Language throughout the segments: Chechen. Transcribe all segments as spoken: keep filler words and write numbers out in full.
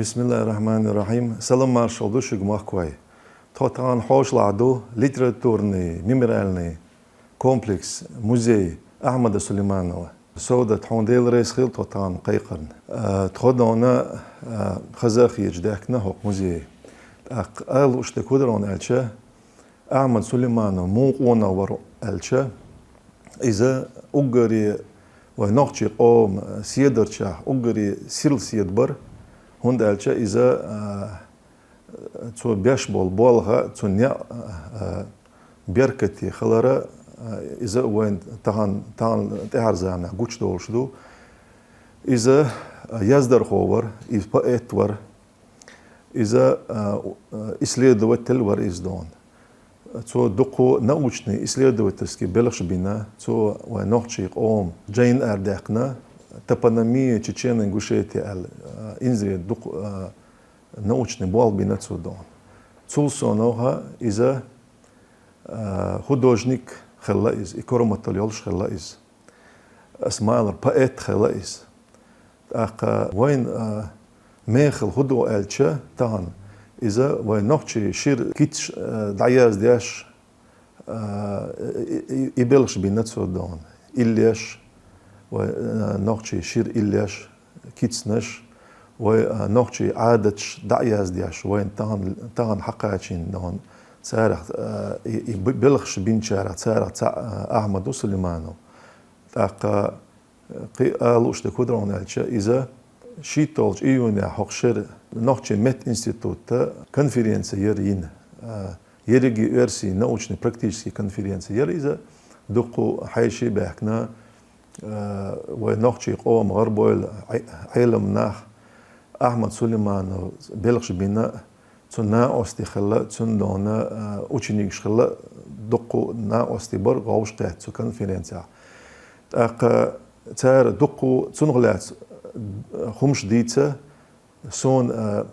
Бисмиллахир-рахманир-рахим. Салам-маршалла ду шуьга, махкой. Тхо тахана хьошалгӀа ду литературный мемориальный комплекс, музей Ахьмада Сулейманова. Совдат, хьуна Дела реза хила тхо тахана кхайкхарна. А, тхо дона, а, хаза а хеташ даьхкина хӀокху музее. ТӀаккха ала лууш дерг хӀун дар аьлча, Ахьмад Сулейманов муха къонах вара аьлча, иза уггаре вайн нохчийн къоман седарчех уггаре сирла седа бара, хӀунда аьлча иза, а, цо беш болу болх а, цуьнан некъ, а, беркате хилар а, иза вайн тахана, тахана тӀаьхьара заманахь гучудолуш ду. Иза яздархо вара, иза поэт вара, иза, а, исследователь вара иза дона. Цо дуккха научный исследовательский белхаш бина, цо вайн нохчийн къоман жайна арадаьккхина, «Топонимия Чечено-Ингушетии» аьлла, а, инзаре дуккха, а, научный болх бина цо дона. Цул совнаха иза, а, художник хилла иза, и корматалла йолуш хилла иза. Ас ма-аллара, поэт хилла иза. ТӀаккха вайн, а, мехала хӀун ду аьлча тахана, иза вайн нохчийн шира кицаш, а, дӀаяздеш, а, и, и, и белхаш бина цо дона. Иллеш, вай, а, нохчийн шира иллеш, кицанаш, вай, а, нохчийн Ӏадаташ дӀа а яздеш, вайна тахана, тахана хьакхачийна дона. Царах, а, и, и б-, белхаш бинчарах, царах цхьаъ, а, Ахьмад ву Сулейманов. ТӀаккха, а, кхин а ала лууш дерг хӀун дар аьлча, иза шийтталгӀачу июнехь хӀокху шеран нохчийн меттан институтан конференци яра йина. А, ерриге оьрсийн научный-практический конференци яра иза, дуккха хьеший а баьхкина, а, вай нохчийн къоман гӀарбойла Ӏе-, Ӏеламнах, Ахьмад Сулейманов белхаш бина, цуьнан накъостий хилла, цуьнан дона, а, ученикаш хилла, дуккха накъостий бара, вовшахкхетта цу конференцехь. ТӀаккха цара дуккха цунах лаьцна хӀумаш дийца, суна, а,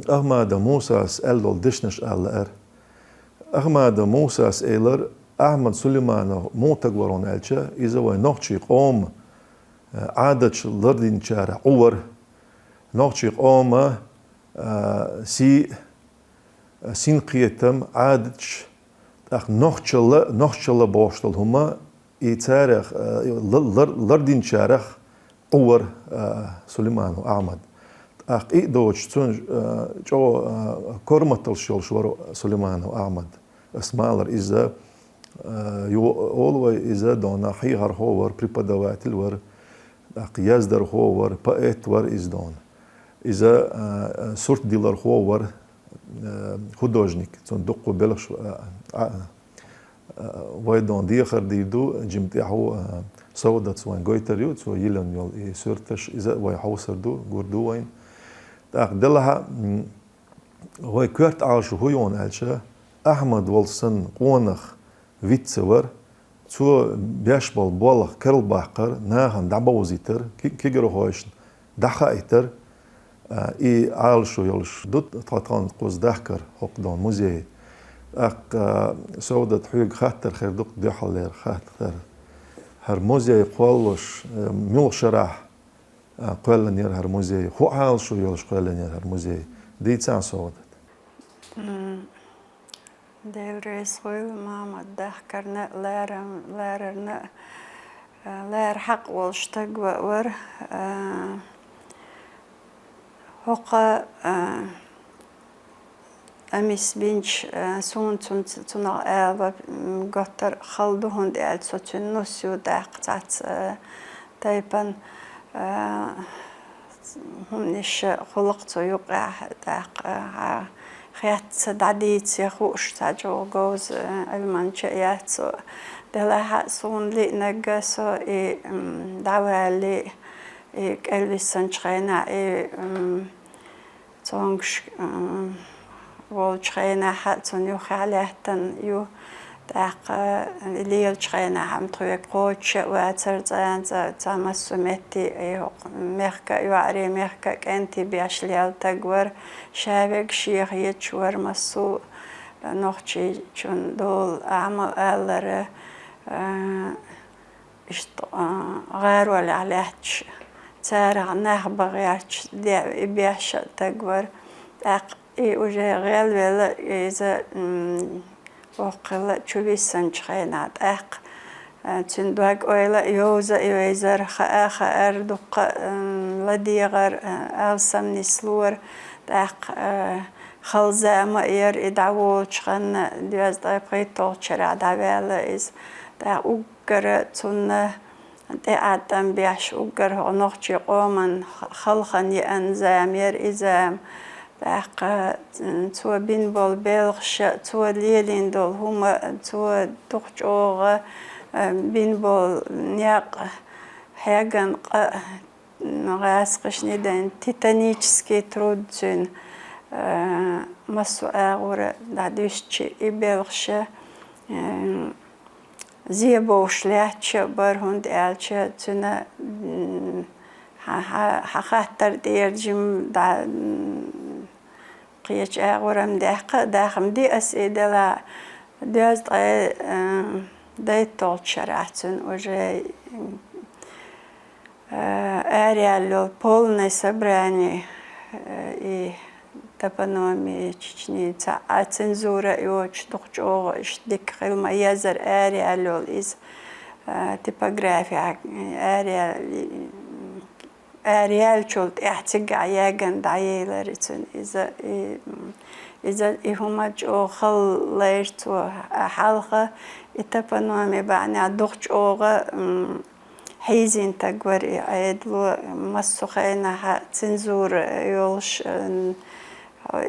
Ахьмада Мусас аьлла долу дешнаш ала лаьара. Ахьмада Мусас элира, Ахьмад Сулейманов муха стаг вара аьлча, иза вайн нохчийн къоман, а, Ӏадаташ лардинчарах Ӏу вара. Нохчийн къоман, а, сий, а, синкхетам, Ӏадаташ, тӀаккха нохчалла, нохчалла бохуш долу хӀума, и царах, а, лар-, лар-, лардинчарах Ӏу вара, а, Сулейманов Ахьмад. ТӀаккха и а доцуш, цуьнан, а, чӀогӀа, а, корматаллаш йолуш вара Сулейманов Ахьмад. Ас ма-аллара, иза, а, ю-, олу вай, иза дона хьехархо вара, преподаватель вара, тӀаккха яздархо вара, поэт вара иза дона. Иза, а, а, сурт дилархо вара, а, художник, цуьнан дуккха белхаш, а, а, а, вай дона дехар дийр ду, жимма тӀехь ву, а, Совдатс вайн гойтур ю, цо йиллина йолу и суьрташ, иза вай хьовсур ду, гур ду вайна. ТӀаккха делахь а, м, вай коьрта Ӏалашо хӀун ю аьлча, Ахьмад волу санна къонах виц ца вара, цо беш болу болх карла баккхар, нахана дӀабовзийтар, ки-, кегирхошна дӀахаийтар, а, и Ӏалашо йолуш ду тхо тахана кхуза дахкар хӀокху дона музей. ТӀаккха, а, Совдат, хьоьга хаттар хир ду-кх дуьххьарлера хаттар. ХӀара музей кхоллалуш, а, муьлха шарахь а, кхоьллинера хӀара музей? ХӀун Ӏалашо йолуш кхоьллинера хӀара музей? Дийцахьа, Совдат. М, Дела реза хуьлда, Мамад, дахкарна а, ларам-, ларарна а, а, лара хьакъ волуш стаг ва-, вара, а, хӀокху, а, Амис бинчу, э, суна цунца, цунах ала, м, готтар хала ду, хӀунда аьлча со цуьнан нус ю, тӀаккха цхьацца, э, тайпана, э, хӀуманаш хуьлу-кх цу юкъахь, тӀаккха, э, хьан хетта ца дӀадийца хууш цхьа чӀогӀа говза, э, Ӏилманча а яц со. Делахь а суна лиънарг а со и, м, дӀавалале, и кӀелвиссинчу хенахь, и, м, Цомгуш, м, волчу хенахь а цунна юххехь лаьттина ю, тӀаккха лелачу хенахь а тхоьга кхочуш а вацара цӀа, цӀа, цхьа массо а метте, и хӀокху мехка а, йоӀарийн мехка а кӀентий беш лелла стаг вара, ша верг шех езаш вара массо а нохчийчун дола Ӏамал алара, а, Иштта, а, гӀаролехь лаьтташ, Царах нах бан гӀерташ де-, и беш а таг вар. ТӀаккха и уже гӀелвелла, иза, м, воккхалла чу виссанчу хенахь тӀаккха, а, цуьнан дог-ойла а йовза а йовзар, хаа а хаар, дуккха а, м, ладегӀар, а, алсам нислора. ТӀаккха, а, хала зама а яра и дӀаволучу ханна, доьзткъе пхийтталгӀачу шарахь дӀаваьлла иза. ТӀаккха уггара цунна тӀеӀаткъам беш, уггар хӀокху нохчийн къоман халхана еана зама яра и зама. ТӀаккха, м, цо бина болу белхаш а, цо лелийна долу хӀума, цо дукха чӀогӀа, а, бина болу некъ, хьеган къа, м, гӀаскхашна дайн титанический труд цуьнан, а, массо а агӀора дӀадуьстича и белхаш а, м, зен бовш лаьтташ а бара, хӀунда аьлча цуьнан, м, хьан, хьан, хьан хаттар тӀера жима дӀа, м, кхечу агӀор-м даьккха а даха-м ди ас и делахь, доьзткъе, а, дейтталгӀачу шарахь цуьнан уже, м, Э, араяьлла йолу полное собрание, э, и топонимия Чечни цхьа а цензура а йоцуш, дукха чӀогӀа иштта дика хила ма-езара араяьлла йолу иза, э, типографехь араяьлла, араяьллачул тӀаьхьа цигахь яган дӀаелира цуьнан иза, и, м, иза и хӀума чӀогӀа хала лайра цо хьалха, и топонимия бахьанехь дукха чӀогӀа, м, хьийзина таг вара и Ӏедало, массо а хенахь цензура йолуш, м,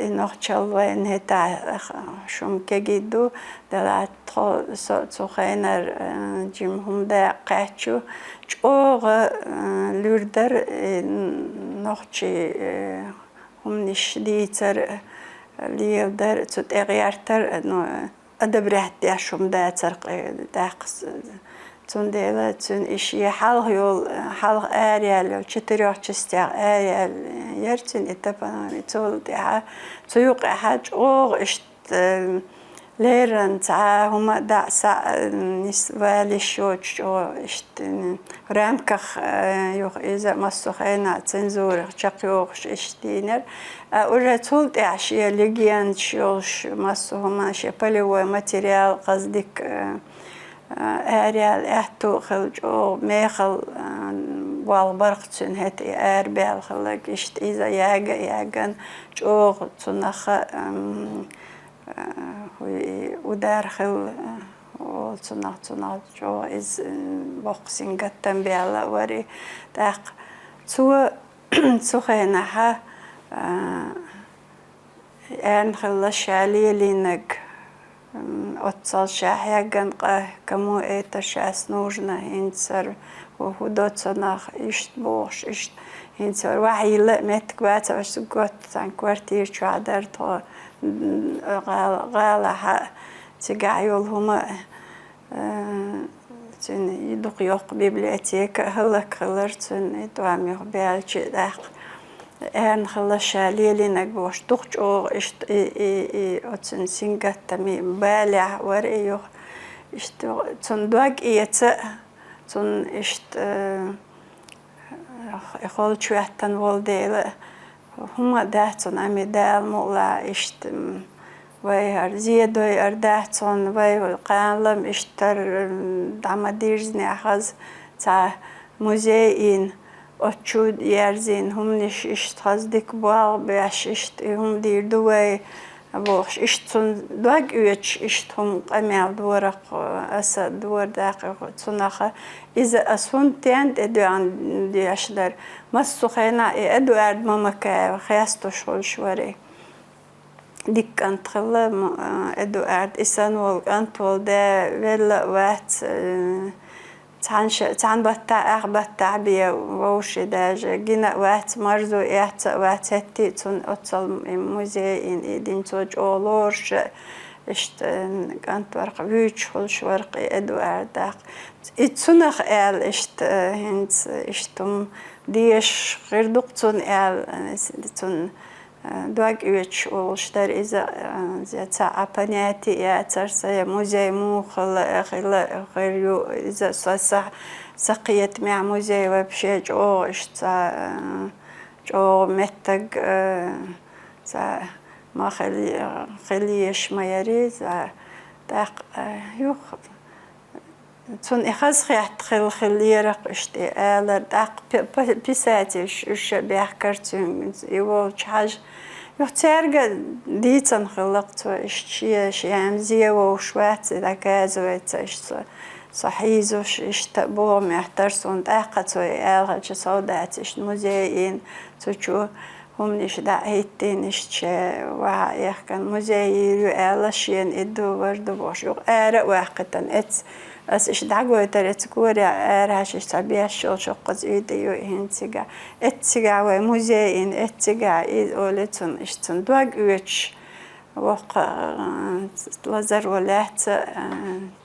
и нохчалла вайна хӀетахь шуна кегий ду, делахь тхо со цу хенара, м, жима хӀума даккха кхаьччу, чӀогӀа, м, луьра дара и нохчийн, э, хӀуманаш дийцар, леладар, цу тӀе гӀертар, ну, одобрять деш хӀума дацара кхин даккха с-, цундела цуьнан и шен хьалха йолу, хьалха араяьлла йолу четырёх частях араяьлла яра цуьнан и топонимия. Цул тӀаьхьа, цу юкъехь чӀогӀа иштта, э, леррина цхьа хӀума дӀа а, схьа а, э, нис валийш йоцуш чӀогӀа иштта, э, в рамках, э, юха иза массо а хенахь цензурах чекхйохуш иштта дийнера. А, уже цул тӀаьхьа шен легендаш йолуш массо а хӀума, шен полевой материал кхаздика, э, э, араяьлла аьтту а хилла чӀогӀа мехала, э, болх бара-кх цуьнан хӀета и арабаьлла хилларг. Иштта иза яга а яган чӀогӀа цунах а, м, э, хӀуй и удар хилла, э, олу цунах, цунах чӀогӀа иза, э, боккха сингаттам баьлла а вара и. ТӀаккха цо цу хенахь, а, аьлла хилла ша лелийнарг, м, оццал ша хьегна къа, кому это щас нужно, хӀинца хӀара хӀу-, хӀу до цунах, иштта бохуш, иштта. ХӀинца хӀара вахьийла а меттиг вац, аш готта цхьана квартира чохь дара тхо, м, гӀала-, гӀалахь а, цигахь йолу хӀума а. Э, цуьнан и дукха йоккха библиотека а хӀаллакьхилира цуьнан, и тӀом юха баьлча а тӀаккха. Аьлла хилла ша лелийнарг бохуш, дукха чӀогӀа иштта и, и, и оцуьнан сингаттамийн балехь вара и юха. Иштта цунна дог эца а, цунна иштта, э, и холчу хӀоьттина волу дела, хӀума а дац цунна, амма Дала мукъалахь иштта, м, вай хӀара зен дойур дац цунна, вай кхана-м иштта хӀара, м, дӀа ма-дирзинехь хаза цхьа музей йина, оцу чу ерзийна хӀуманаш иштта хаза дика болх беш, иштта и хӀума дийр ду вай, бохуш, иштта цунна дог оьцуш, иштта хӀума къамел дора-кх, аса дора даккха цунах. Иза ас хӀунда тӀен тӀе доьгӀна деш дара? Массо а хенахь и Эдуард Мамакаев хестош хуьлуш вара и. Дика кӀант хилла, м-, а, Эдуард. И санна волу кӀант волу да велла а вац, э, цхьана ша-, цхьана баттахь, ах баттахь бен вовши даже гина а вац, марзо эцца а вац, хӀетте а цунна оццал м-, музей йина и динцо чӀогӀа лоруш а, иштта, э, кӀант вара-кх, вуьйцуш хуьлуш вара-кх и Эдуард даккха. И цунах аьлла иштта, э, хӀинца иштта хӀума дезаш хир ду-кх цунна аьлла, э, с-, цунна Дог оьцуш олуш дара иза, э, иза цхьа а понятие яцара сан, я музей муха хила, хила, хир ю, иза со са, са кхетамехь музей вообще чӀогӀа иштта цхьа, э, чӀогӀа меттаг, э, цхьа ма хили-, хилийша ма яра иза. ТӀаккха, э, юха Цунна и хазахетта хила хиллера-кх иштта и алар. ТӀаккха пи-, пи-, писательш уьш а баьхкара цуьнга, и волчу хьажа. Юха цаьрга дийцина хилла-кх цо, иштта шен, шен зе вовш вац, и доказывается, иштта со, со хьийзош, иштта боху моьттара суна. ТӀаккха цо и аьлла хилча, сов дац, иштта музей йина, цу чу хӀуманаш дӀа а хӀиттийна, иштта ша ваха а яхкана, музей йийр ю аьлла, шена и ду, вара ду бохуш. Юха ара а ваккхийтина, эц-, ас иштта дӀагойтар эцу корехь, ара хьаьжча цхьа беш йолчу кхуза уьйтӀа ю и хӀинца цигахь. Эццигахь вай музей йина, эццигахь иза олий цунна, иштта цунна дог оьцуш, воккха, а, лазар ван лаьцна, а,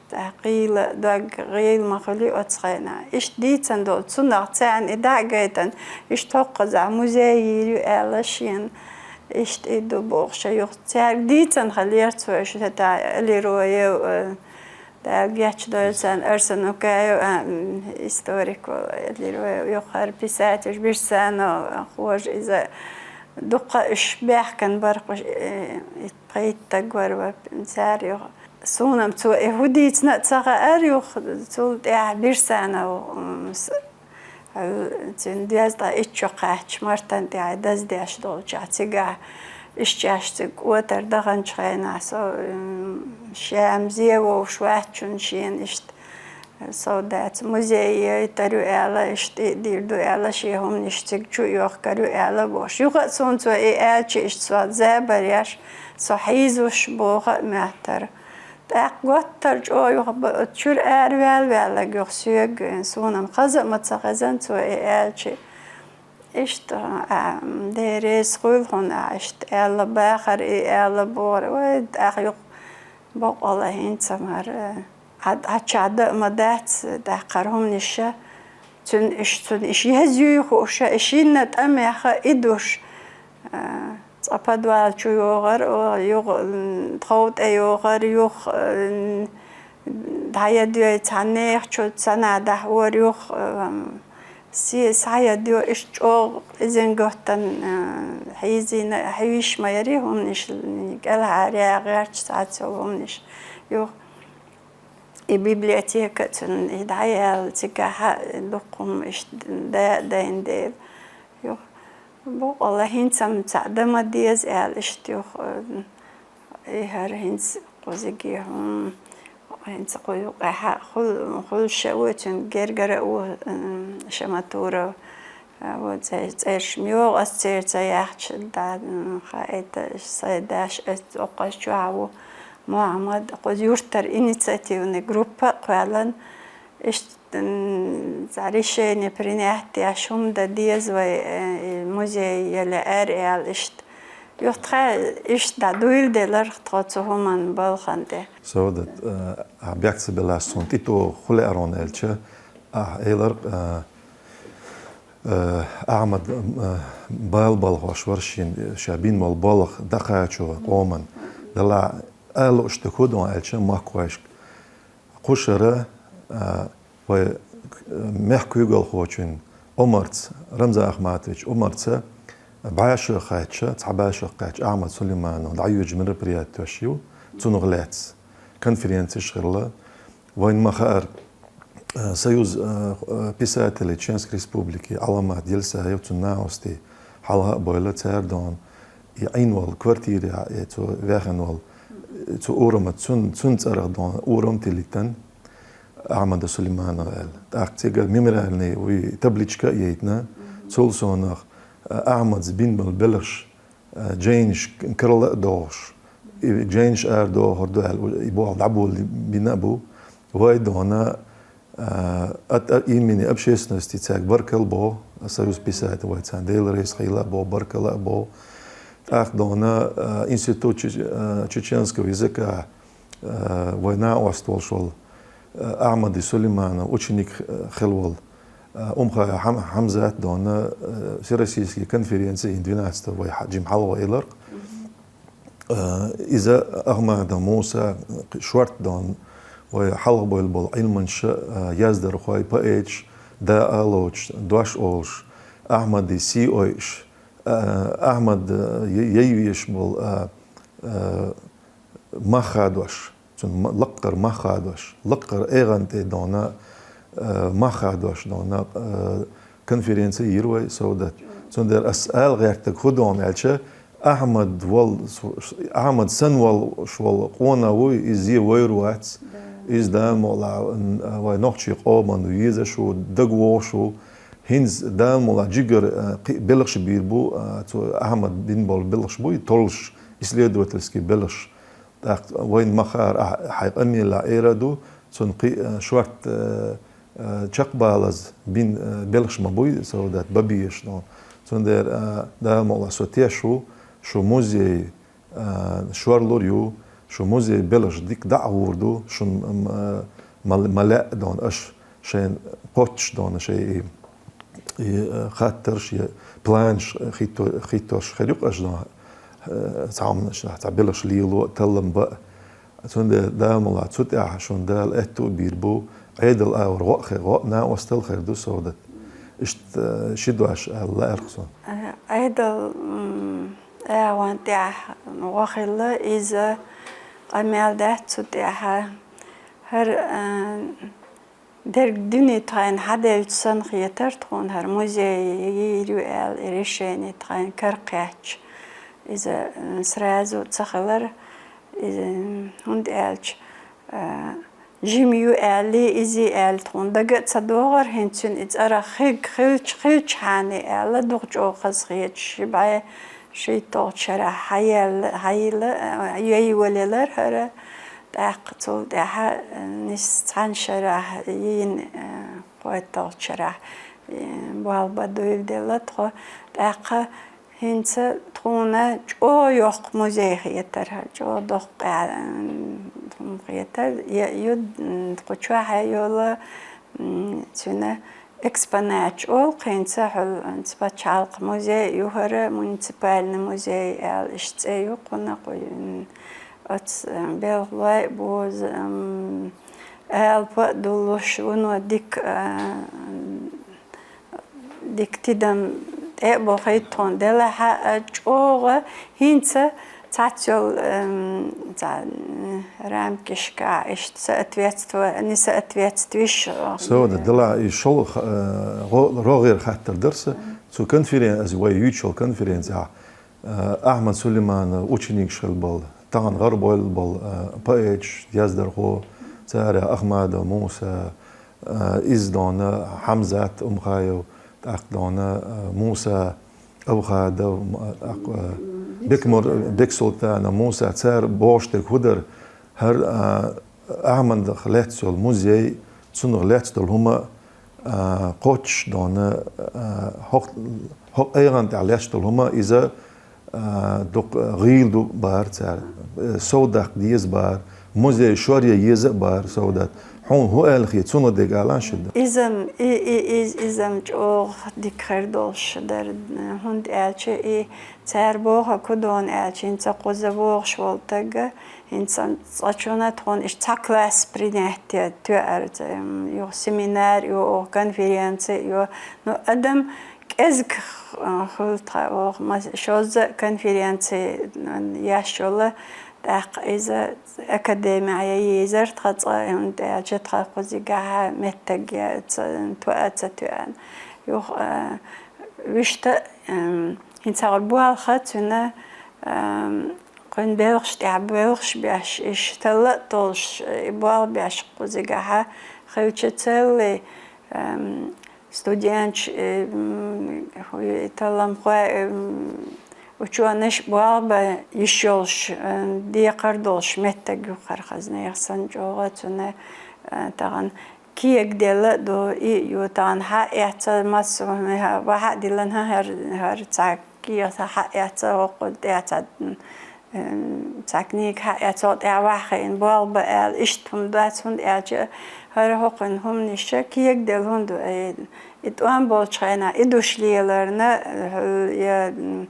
ТӀаккха гӀийла, дог гӀийла ма хуьлий оцу хенахь. Иштта дийцина долу, цунах царна и дӀа а гайтина, иштта хӀокхузахь музей йийр ю аьлла шена, иштта и ду бохуш, юха цаьрга дийцина хиллера цо, иштта Лероев, э, Дала гечдойла царна, Арсанукаев, а, м, историк волу, Лероев, юха хӀара писатель Берсанов, а, хӀора иза дукха уьш баьхкина бара, кху-, э, и пхийтта стаг вара, ва-, цара юха. Суна-м цо и хӀун дийцина а ца хаьара, юха цул тӀаьхьа Берсанов, м, с-, цуьнан дезткъа итт шо кхаьчча, Мартан тӀехь даздеш долчохь, цигахь иштта шаьш цига кӀотар даханчу хенахь, со, м, ша-м зе вовш вац шуна шена иштта. Сов дац, музей яйтар ю аьлла, иштта тӀе а дийр ду аьлла, шен хӀуманаш цига чу а йохкар ю аьлла бохуш. Юха а суна цо и аьлча, иштта со забар еш, со хьийзош боху а моьттара. ТӀаккха готтар чӀогӀа юха ба-, чуьра ара ваьлла-ваьлларг юха соьга, суна-м хаза а ма ца хезна цо и аьлча. Иштта, а, Дела реза хуьлда хьуна, а, иштта аьлла бахар, и аьлла бохура. Вай, тӀаккха юха бакъалла хӀинца мара, а, Ӏад-, Ӏадчахьда а ма дац, тӀаккха хӀара хӀуманаш а, цуьнан иш, цуьнан иш еза юй хууш а, и шинна тӀамехь а и душ, а, цкъа подвал чу йогӀар, о, юха, м, тхов тӀе йогӀар, юха, м, дӀаяда йой цхьана нехан чу, цхьана дӀахьора юха, м, се схьаяда йо, иштта чӀогӀа къизан готтан, а, хьийзийна, хьийзош ма яра хӀуманаш, кӀелхьара гӀерташ цхьацца йолу хӀуманаш. Юха и библиотека а цуьнан и дӀаяьлла цигахь а дуккха хӀума иштта да а дайна дела. Юха бакъалла хӀинца-м цхьаъ дан ма деза аьлла, иштта юха, э, и хӀара хӀинца кхузиге хӀума, хӀинца кху юкъахь а хуьл-, хуьлуш а ву, цуьнга гергара а ву, м, Шаматуров, а, ву цӀе-, цӀераш ма йогӀу ас церан ца яьхча, да, м, хаийта, сайн даш, ас оцу чохь а ву, Мухьаммад, кхуза юьртара инициативный группа а кхоьллина, иштта М, цхьа решение принять деш хӀума дан деза вай, э, и музей яла аьр аьлла иштта. Юха тхаьш иштта дӀа дуйла делара тхо цу хӀуманна балхана тӀе. Саудат, э, ахь бехк ца беллачу суна тӀетоха хӀун лаьара аьлча, ахь элар, э, э, Ахьмад, э, бала балхош вара шен, ша бина болу болх дӀакхачо къоман. Делахь ала лууш ду хӀун ду аьлча, махкахойшка. Кху шарахь, а, вай, а, мехкан куьйгалхочун Омарца, Рамзан Ахматович Омарца бӀе шо кхаьчча, цхьа бӀе шо кхаьчча Ахьмад Сулейманов дӀайоьдучу мероприятеш ю, цунах лаьцна конференцеш хилла. Вайна ма хаьара, а, Союз, а, а, писателей Чеченской Республики Аламат Дельсаев, цуьнан накъостий, хьалха а бевлла, цара дона и Ӏийна волу квартирехь, и цо ваьхна волу, цу урамаца, цун, цуьнан цӀарах дона урам тиллийтина, Ахьмада Сулейманова аьлла. ТӀаккха цига мемориальный вуй табличка а яйтина, цул совнаха, а, Ахьмада бина болу белхаш, а, жайнаш карла а дохуш, и жайнаш арадохур ду аьлла, и болх дӀаболабина а бу. Вай дона, а, от, от имени общественности цаьрга баркалла боху, Союз писателей вай царна Дела реза хуьлда боху, баркалла а боху. ТӀаккха дона, а, Институт че-, а, чеченского языка, а, вай накъост волуш волу, а, Ахьмад Сулейманов ученик, а, хилла волу, Умхаев Хьам-, Хьамзат дона, э, всероссийский конференция ин двенадцатого вай хьа-, жим хьалгӀа эларх. Э, иза Ахмадов Муса шорт дона, вай хьалгӀа бойла бола Ӏилманча, э, яздархой, поэташ, да алоч, дош олуш, Ахмади сий ойуш, э, Ахмад, э, я-, яйвеш бола, э, э, мах хадош, цун ма-, лаккхара мах хадош, лаккхара эгӀан тӀе дона, э, мах хадош дона, э, конференция йира вай, Саудат. Цундела ас ала гӀертаг хӀу дона аьлча, Ахьмад вал, Ахьмад сан вал, ш-, вал къона вуй, иза е вайр вац. Иза Дала мукъалахь, н-, вай нохчий къоман везаш ву, дагавогӀуш ву. ХӀинца Дала мукъалахь жигара, э, кхи-, белхаш бийр бу, э, цу Ахьмад бин болу белхаш буй, толлуш, исследовательский белхаш. ТӀаккха вайна ма-хаара, ахь хьайн къамелехь эр а ду, цунна кхин а шорта, э, э, чекхбалаза бина, э, белхаш ма буй, Саудат, бан безаш дона. Цундела, э, Дала мукъалахь, со теш ву, шу музей, э, шорлур ю, шу музей белхаш дика дӀа а гӀур ду, шун, м, э, ма-, ма лаьа дона аша шайна кхоччуш дона шай и, и, э, хаттарш, я планаш хитто-, хиттош хир ю-кх аша дона, э, цхьа хӀуманаш, цхьа белхаш лело а, таллам бан а. Цундела Дала мукъалахь, цу тӀехь шун Дала аьтту а бийр бу, Ӏедал агӀор гӀо а хир, гӀо а накъостал хир ду, Саудат. Иштта, э, ши дош аьлла лаьара-кх суна. Ӏедал, м, агӀон тӀехь гӀо хилла, иза къамел дац цу тӀехь. ХӀара, э, дерг дуьне тхайна хьаделча санна хетара тхуна хӀара музей йийр ю аьлла, и решени тхайна каракхаьчча. Иза, м, сразу ца хилар, иза, м, хӀунда аьлча, а, жима ю аьлли, изий аьлла тхуна дага а ца догӀар, хӀинца цуьнан и цӀарах хиг хилча, хилчхьана аьлла, дукха чӀогӀа хазахеташ, ши бӀе шийтталгӀачу шарахь хьаелла, хьайилла, а, яйвеллера хӀара. ТӀаккха цул тӀаьхьа, э, нийсса цхьана шарахь йийна, э, кхойтталгӀачу шарахь, э, болх бан дуйла делла тхо. ТӀаккха хӀинца тхуна чӀогӀа йоккха музей хетара, чӀогӀа доккха, э, хӀума хетара. Я, ю, м, тхо чохь а йолу, м, цуьнан экспонаташ олу-кх хӀинца, хьуьлла, хӀинца пачхьалкхан музей ю хӀара, муниципальный музей аьлла, иштта цӀе ю кхунна, кху, м, оцу, э, белхалой а бозу, м, алапа а дуллуш, вуно дика, э, дика тидам тӀе а бохуьйту тхуна делахь а, чӀогӀа хӀинца цхьацца йолу, эм, цхьа, м, рамкишкахь иштта соответство-, несоответствующ, э, Саудат, делахь и шолгӀа, э, гӀо-, рогӀера хаттар дара сан. Цу конферен-, аса вай юьйцуш йолу конференцехь, э, Ахьмад Сулейманов ученикаш хилла болу, тахана гӀарабойла болу, э, поэташ, яздархо, цара Ахмадов Муса, э, иза дона Хьамзат Умхаев, тӀаккха дона, э, Муса Абухадов, м, а, тӀаккха, э, Бекмур-, Бексултанов Муса, цара бохуш дерг хӀу дара, хӀара, а, Ахьмадах лаьцна йолу музей, цунах лаьцна долу хӀума, а, кхоччуш дона, а, хӀокху, хӀокху айгӀан тӀехь лаьцна долу хӀума, иза, а, дукха гӀийла ду бара цара, э, сов даккха деза бара, музей шор ян еза а бара, Саудат. Хьуна хӀун аьлла хета, цунах дерг алахьа шуьга? Иза-м, и, и, и, иза-м чӀогӀа дика хир долуш дара, хӀунда аьлча и цара бохург хӀун дона аьлча, хӀинца кхуза вогӀуш волу стаг, хӀинца цкъачунна тхуна иштта цхьа класс принятие тоьар, м, юха семинар ю, оха конференция ю. Ну, адам кӀезиг, а, хуьлу тхан, оха ма-, шозза конференция, м, еш йолу, тӀаккха иза академехь ян езара тхан цкъа, хӀунда аьлча тхан кхузигахь меттиг я ца, тоьа ца тоьана. Юха, а, вуьшта, м, хӀинца гӀур болх цуьнан, ам, кхуьнан белхаш тӀехь белхаш беш, иштта талла а толлуш, и болх беш кхузигахь хилча, целый, ам, студенташ, э, м, хӀу-, талламхой, э, м, учёныш болх бан йиш йолуш, э, декхар долуш меттиг ю хӀара, хазна яхсан чӀогӀа цуьнан, э, тахана кегаделла а ду, и ю тахана хьаэцна массо а, хьа-, ва хьа а диллина, хӀара, хӀара цхьа кехат хьаэцна, хӀокхунна тӀе цхьа, м, М, цхьа книга хьаэцо тӀехь ваххиин болх ба аьлла, иштта хӀума дац, хӀунда аьлча хӀара хӀокхуьнан хӀуманаш кегаделла хӀунда ву, э, и тӀом болчу хенахь и душ леларна, э, я, м,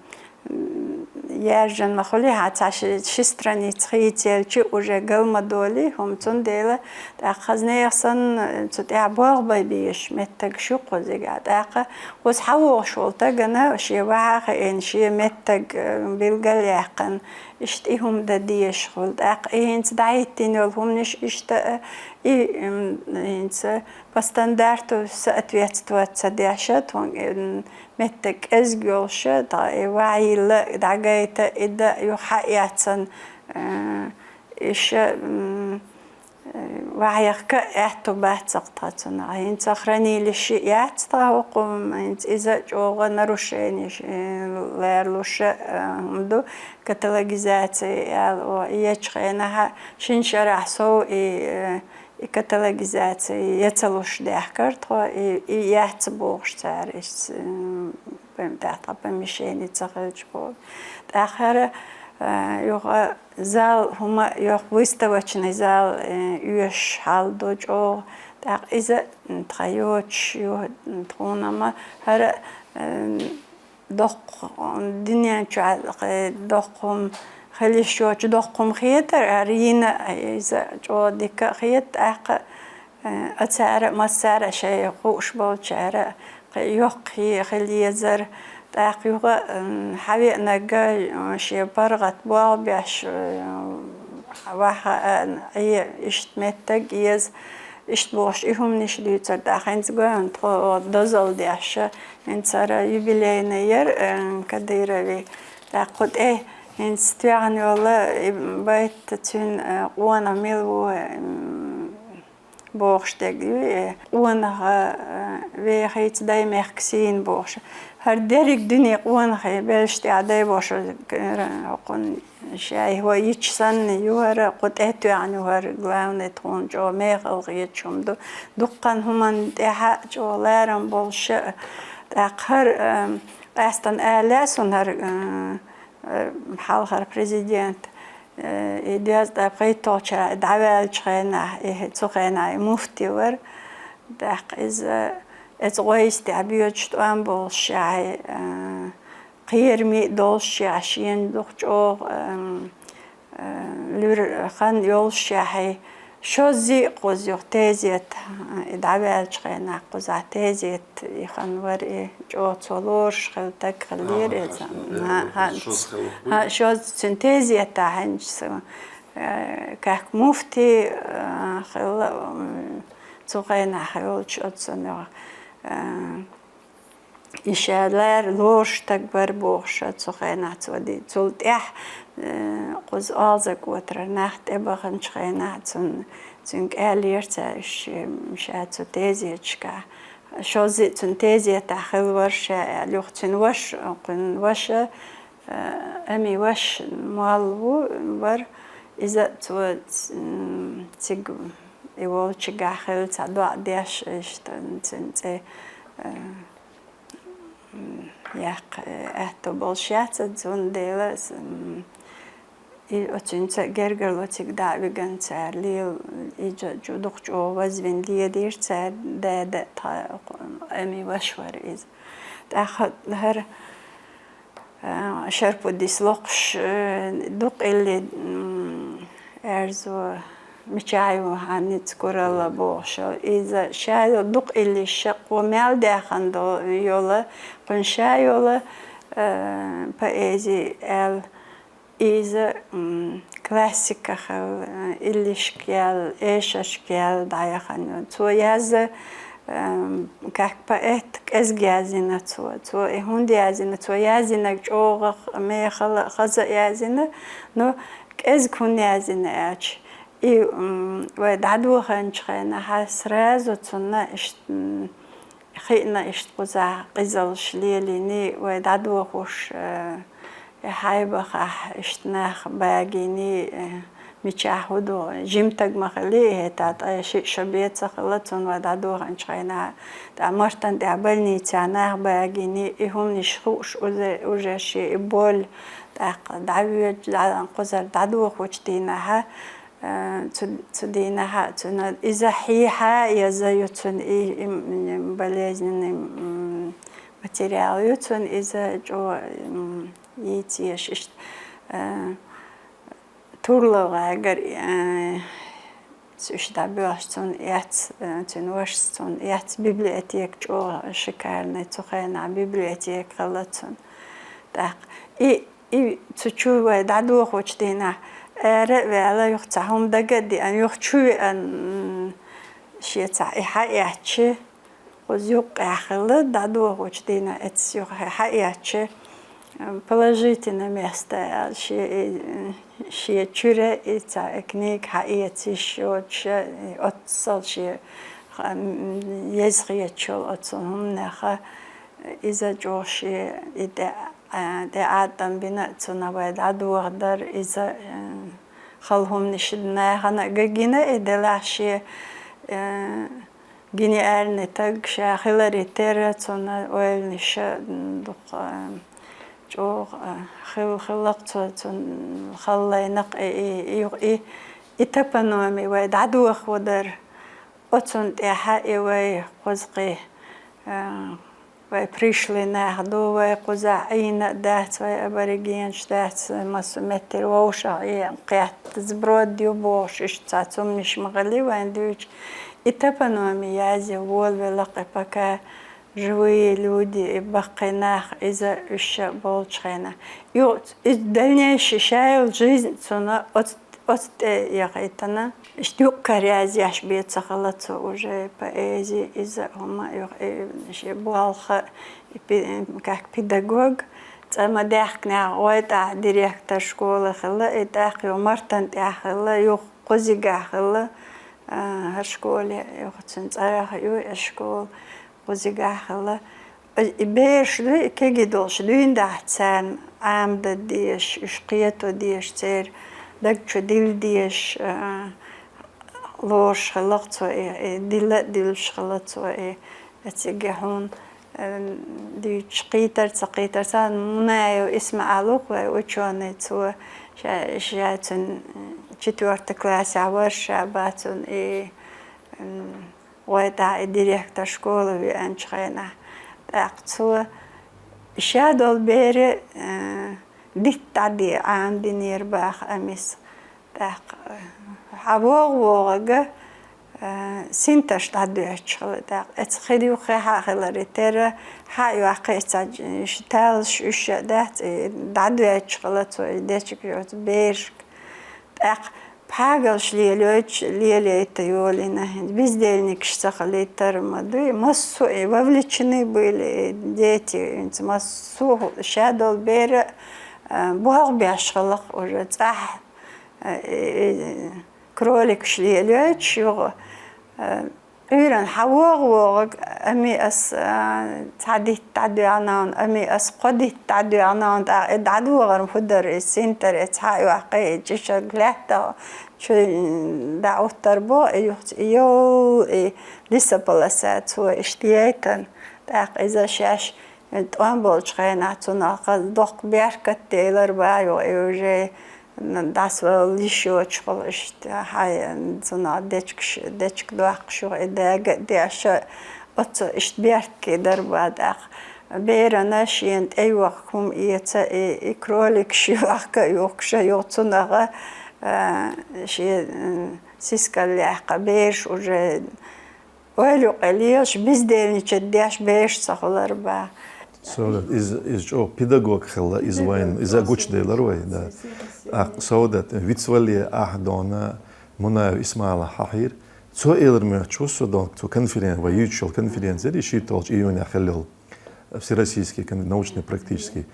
яьржина ма хуьлий хьан цхьа ши, ши страница хийцаелча уже гал ма долий хӀума, цундела тӀаккха хаза нехан санна цу тӀехь болх бай безаш меттагаш ю кхузахь. ТӀаккха кхуза хьавогӀуш волу стагана шен вахьа а хиина, шен меттаг, э, билгал а яьккхина, иштта и хӀума дан дезаш хуьлу. ТӀаккха и хӀинца дӀахӀиттийна йолу хӀуманаш иштта а, и, м, хӀинца по стандарту соответствовать ца деш а, тхуна, м, меттаг кӀезиг йолуш а, тхан и вахьийла дӀагайта, и дан юха хьаэцна, э, иша, м, э, вахьеха аьтту бац-кх тхан цунах. ХӀинца хранилище яц тхан хӀокху, хӀинца иза чӀогӀа нарушенеш, э, ларалуш а, э, хӀума ду, каталогизация аьлла, о, ечу хенахь шина шарахь сов и, э, и каталогизация я ца луш даьхкира тхо, и, и яц бохуш цара, иштта, м, пом-, тӀаккха помещение ца хилча боху. ТӀаккха хӀара, э, юха зал хӀума, юха выставочный зал, э, оьшуш хьал ду чӀогӀа. ТӀаккха иза, м, тхан йоцуш ю, м, тхуна-м хӀара, э, доккха, дуьнен чохь, э, доккха хӀума хила йиш йоцуш доккха хӀума хетара, хӀара йина иза чӀогӀа дика а хета, тӀаккха, э, а цара а, массара а шайн хууш болчара а кхин йоккха хи-, хила езара. ТӀаккха юха, м, хьавеанарг, э, шен паргӀат болх беш, э, ваха, э, Ӏе, иштта меттаг еза, иштта бохуш и хӀуманаш дуьйцура. ТӀаккха хӀинца гойту тхо дозалла деш, хӀинца хӀара юбилейный яра, э, Кадыровн. ТӀаккха кху тӀе хӀинца тоьхна йолу и байт, цуьнан, э, къонах мила ву, м, бохуш дерг ю, э, къонах, э, вехийца даймехкан сийна бохуш. ХӀара дерриг дуьне къонахий белшаш тӀехь дай бохуш, э, хӀокхунна шайх вай йича санна ю хӀара, кху тӀе тоьхна ю хӀара, главный тхуна чӀогӀа мехала хеташ хӀума ду. Дуккха хӀуманна тӀехь а чӀогӀа ларам болуш а, тӀаккха хӀара, э, къаьстина ала лаьа суна хӀара, э, э, хьалхара президент, э, и дезткъе пхийтталгӀачу дӀаваьллачу хенахь, и цу хенахь и муфти вара. ТӀаккха иза, иза гӀойс тӀехь боьдуш тӀом болуш шахьий, э, кхераме а долуш шахьий, шена дукха чӀогӀа, э, э, луьра хан йолуш шахьий, шозза а кхуза юха тезет, э, и дӀаваьллачу хенахь кхузахь тезет и хан вара и. ЧӀогӀа цо лоруш хилла стаг хиллера иза. ХӀаъ, хӀаъ, шозза хилла. ХӀаъ, шозза цуьнан тезетахь хӀинца, э, как муфти, э, хилла, м, цу хенахь йолчу оццунах, э, и ша лара лоруш стаг вара бохуш цу хенахь цо ди-, цул тӀаьхьа, э, кхуза Алза-КӀотара нах тӀебаханчу хенахь цунна, цуьнга аьллера цара, ш-, ша цу тезеташкахь. Шозза а цуьнан тезетахь хилла вара ша аьлла, юха цуьнан ваша, кхуьнан ваша, э, Ами ваша молла ву, вара, иза цо, ц-, м, цига и волчигахь хилла цхьа доӀа деш, иштта, цуьнан цӀе, э, м, яккха, э, аьтто болуш яц, цундела, с-, м, И оцуьнца гергарло цига дӀа а вигна цара лела, и чу, чу дукха чӀогӀа вазвина ледийра цара, дада а тха Ами ваша вара иза. ТӀаккха хӀара, а, Шарпудис локхуш, э, дукха илли, м, аьрзу, мичахь ю хьан ницкъ гуралла бохуш, иза ша йолу дукха иллиш шаккхо мел даьхна до-, йолу, кхуьнан ша йолу, э, поэзи аьлла. Иза, м, классика хилла, иллишка яьлла, эшаршка яьлла дӀаяхана ю. Цо яза, м, как поэт кӀезиг язйина цо. Цо и хӀунда язйина? Цо язйинарг чӀогӀа мехала, хаза а язйина, но кӀезиг хӀунда язйина аьлча, и, м, вай дӀадоханчу хенахь сразу цунна иш-, м, хиъна иштта кхузахь къизалш лелийний, вай дӀадохуш, э, и хьайбахахь иштта нах багийний, э, Мичахь хӀу ду, жимтаг ма хили, хӀета ткъе шиъ шо беца хила цунна вай дӀадоханчу хенахь. ТӀаккха Мартан тӀехь больницехь нах багийна, и хӀуманаш хууш уже, уже шен и боль, тӀаккха дӀавоьдуш, дӀа-, кхузара дӀадохучу дийнахь, э, цу, цу дийнахь цуьнан иза хьехьа еза ю цуьнан и, и, м, болезненный, м, материал ю цуьнан иза чӀогӀа, м, йийца еш иштта, э, Турлов гӀагар, э, уьш дӀабоьлхуш цунна эцна, э, цуьнан вашас цунна эцна библиотека чӀогӀа шикарный, цу хенахь библиотека хилла цунна. ТӀаккха и, и цу чу вай дӀадохучу дийнахь, ара а ваьлла, юха цхьа хӀума дага а деана, юха чу веана, м, шен цхьа и хьаэцча, кхуза юккъехь хилла, дӀадохучу дийнахь эцна юха хьаэцча, положительное место аьлла, шен, шен чуьра и цхьа книга хьаэца йиш йоцуш, оццул шен ха-, м, еза хеташ йолу оцу хӀуманех, иза чӀогӀа шен и тӀе, а, тӀе Ӏадам бина а цунах вай дӀадохадар, иза, э, хала хӀуманаш нахана а гагина, и делахь шен, э, гениальный таг ша хиларе терра, цунна ойланаш дукха, э, чӀогӀа, э, хила, хилла-кх цо, цунна хала лайна-кх и, и, и, и топонимия вай дӀадохадар. Оцунна тӀаьхьа и вай кхузткъе, э, вай пришлый нах ду, вай кхузахь Ӏийна а дац, вай аборигенаш дац, массо меттера вовшах Ӏе кхетта, сброд ю бохуш, иштта цхьа цумниш ма хили вайн дуьйцу. И топонимия язъян волавелла-кх и пока живые люди, и баккхий нах, иза уьш болчу хенахь. Юха, и дальнейший ша йолу жизнь цунна оцу Оцу тӀе яхийтина. Иштта юккъера язъеш бен ца хилла цо уже поэзи, иза хӀума юха, э, шен болх, и пе-, как педагог. ЦӀа ма даьхкинехь, гӀой тӀехь директор школы хилла, и тӀаккха юха Мартан тӀехь хилла, юха кхузигахь хилла, а, хӀара школе, юха цуьнан цӀарах ю и школа. Кхузигахь хилла. И бераш ду, и кегий долуш дуьйна дахьа царна Ӏамадан дезаш, уьш кхето дезаш, церан даг чу дилла дезаш, а, лоруш хилла-кх цо и, и дилла а диллуш хилла цо и, и цига хьуна, а, дуьйцуш кхийтар а ца кхийтар. Царна Мунаев ИсмаӀал ву-кх вай учёный, цо ша, ша цуьнан четвёртый классехь вара ша бан цунна и, м, гӀой тӀехь и директор школы веанчу хенахь. ТӀаккха цо ша долу бере, э, дитт дӀаде Ӏамадинера баха амис. ТӀаккха, э, хьан вогӀу вогӀага, э, синташ дӀадоьттуш хилла. ТӀаккха эца хир юххе хьан хиларе терра, хьан а йоккхий, эца ш-, таллаш уьш а дац, и дӀадоьттуш хилла цо и дечиг йоцу берашка. ТӀаккха пхьагалш лелойтуш, лелайта йолийна, хӀинца бездельникаш ца хилийтар ма дуй, массо а и вовлечены были, и дети, хӀинца массо а ша долу бер а, а, болх беш хилла-кх уже, цӀахь, а, и, и, кроликаш лелойтуш юха, а, Ӏуьйранна хьан вогӀу вогӀаг, ами ас, а, цхьа дитт дӀадоьгӀна, ами ас кхо дитт дӀадоьгӀна, тӀаккха и дӀадогӀар хӀун дара, и синтар, и цхьа а йоккхий, и чӀишаг лаьттах чу дӀауттар боху, и юхца, и йовла, и лесополоса цо иштта яйтана. ТӀаккха иза шаьш тӀом болчу хенахь цунах доккха беркат делар бан юха, и уже дӀасавала йиш йоцуш хилла иштта, хьайн цунах дечигаш, дечиг доккхуш юха и дага а деш, оццу иштта беркате дар бан тӀаккха. Берана шена тӀейохка хӀума эца, и, и кроликаш йохка а юхкуш, юха цунах, а, шен, м, сискал яьккха бераш уже Ойла юкъе лелаш, бездельничать деш бераш ца хуьлар бан. Саудат, иза, иза чӀогӀа педагог хилла, иза вайн, иза гучуделар вай, да. А, Саудат, вицвале ахь дона Мунаев Исмаила хьахийра. Цо элар моьттуш ву со дона, цо конферен-, вай юьйцуш йолу конференци, и шийтталгӀачу июнехь хилла йолу, всероссийский кон-, научно-практический.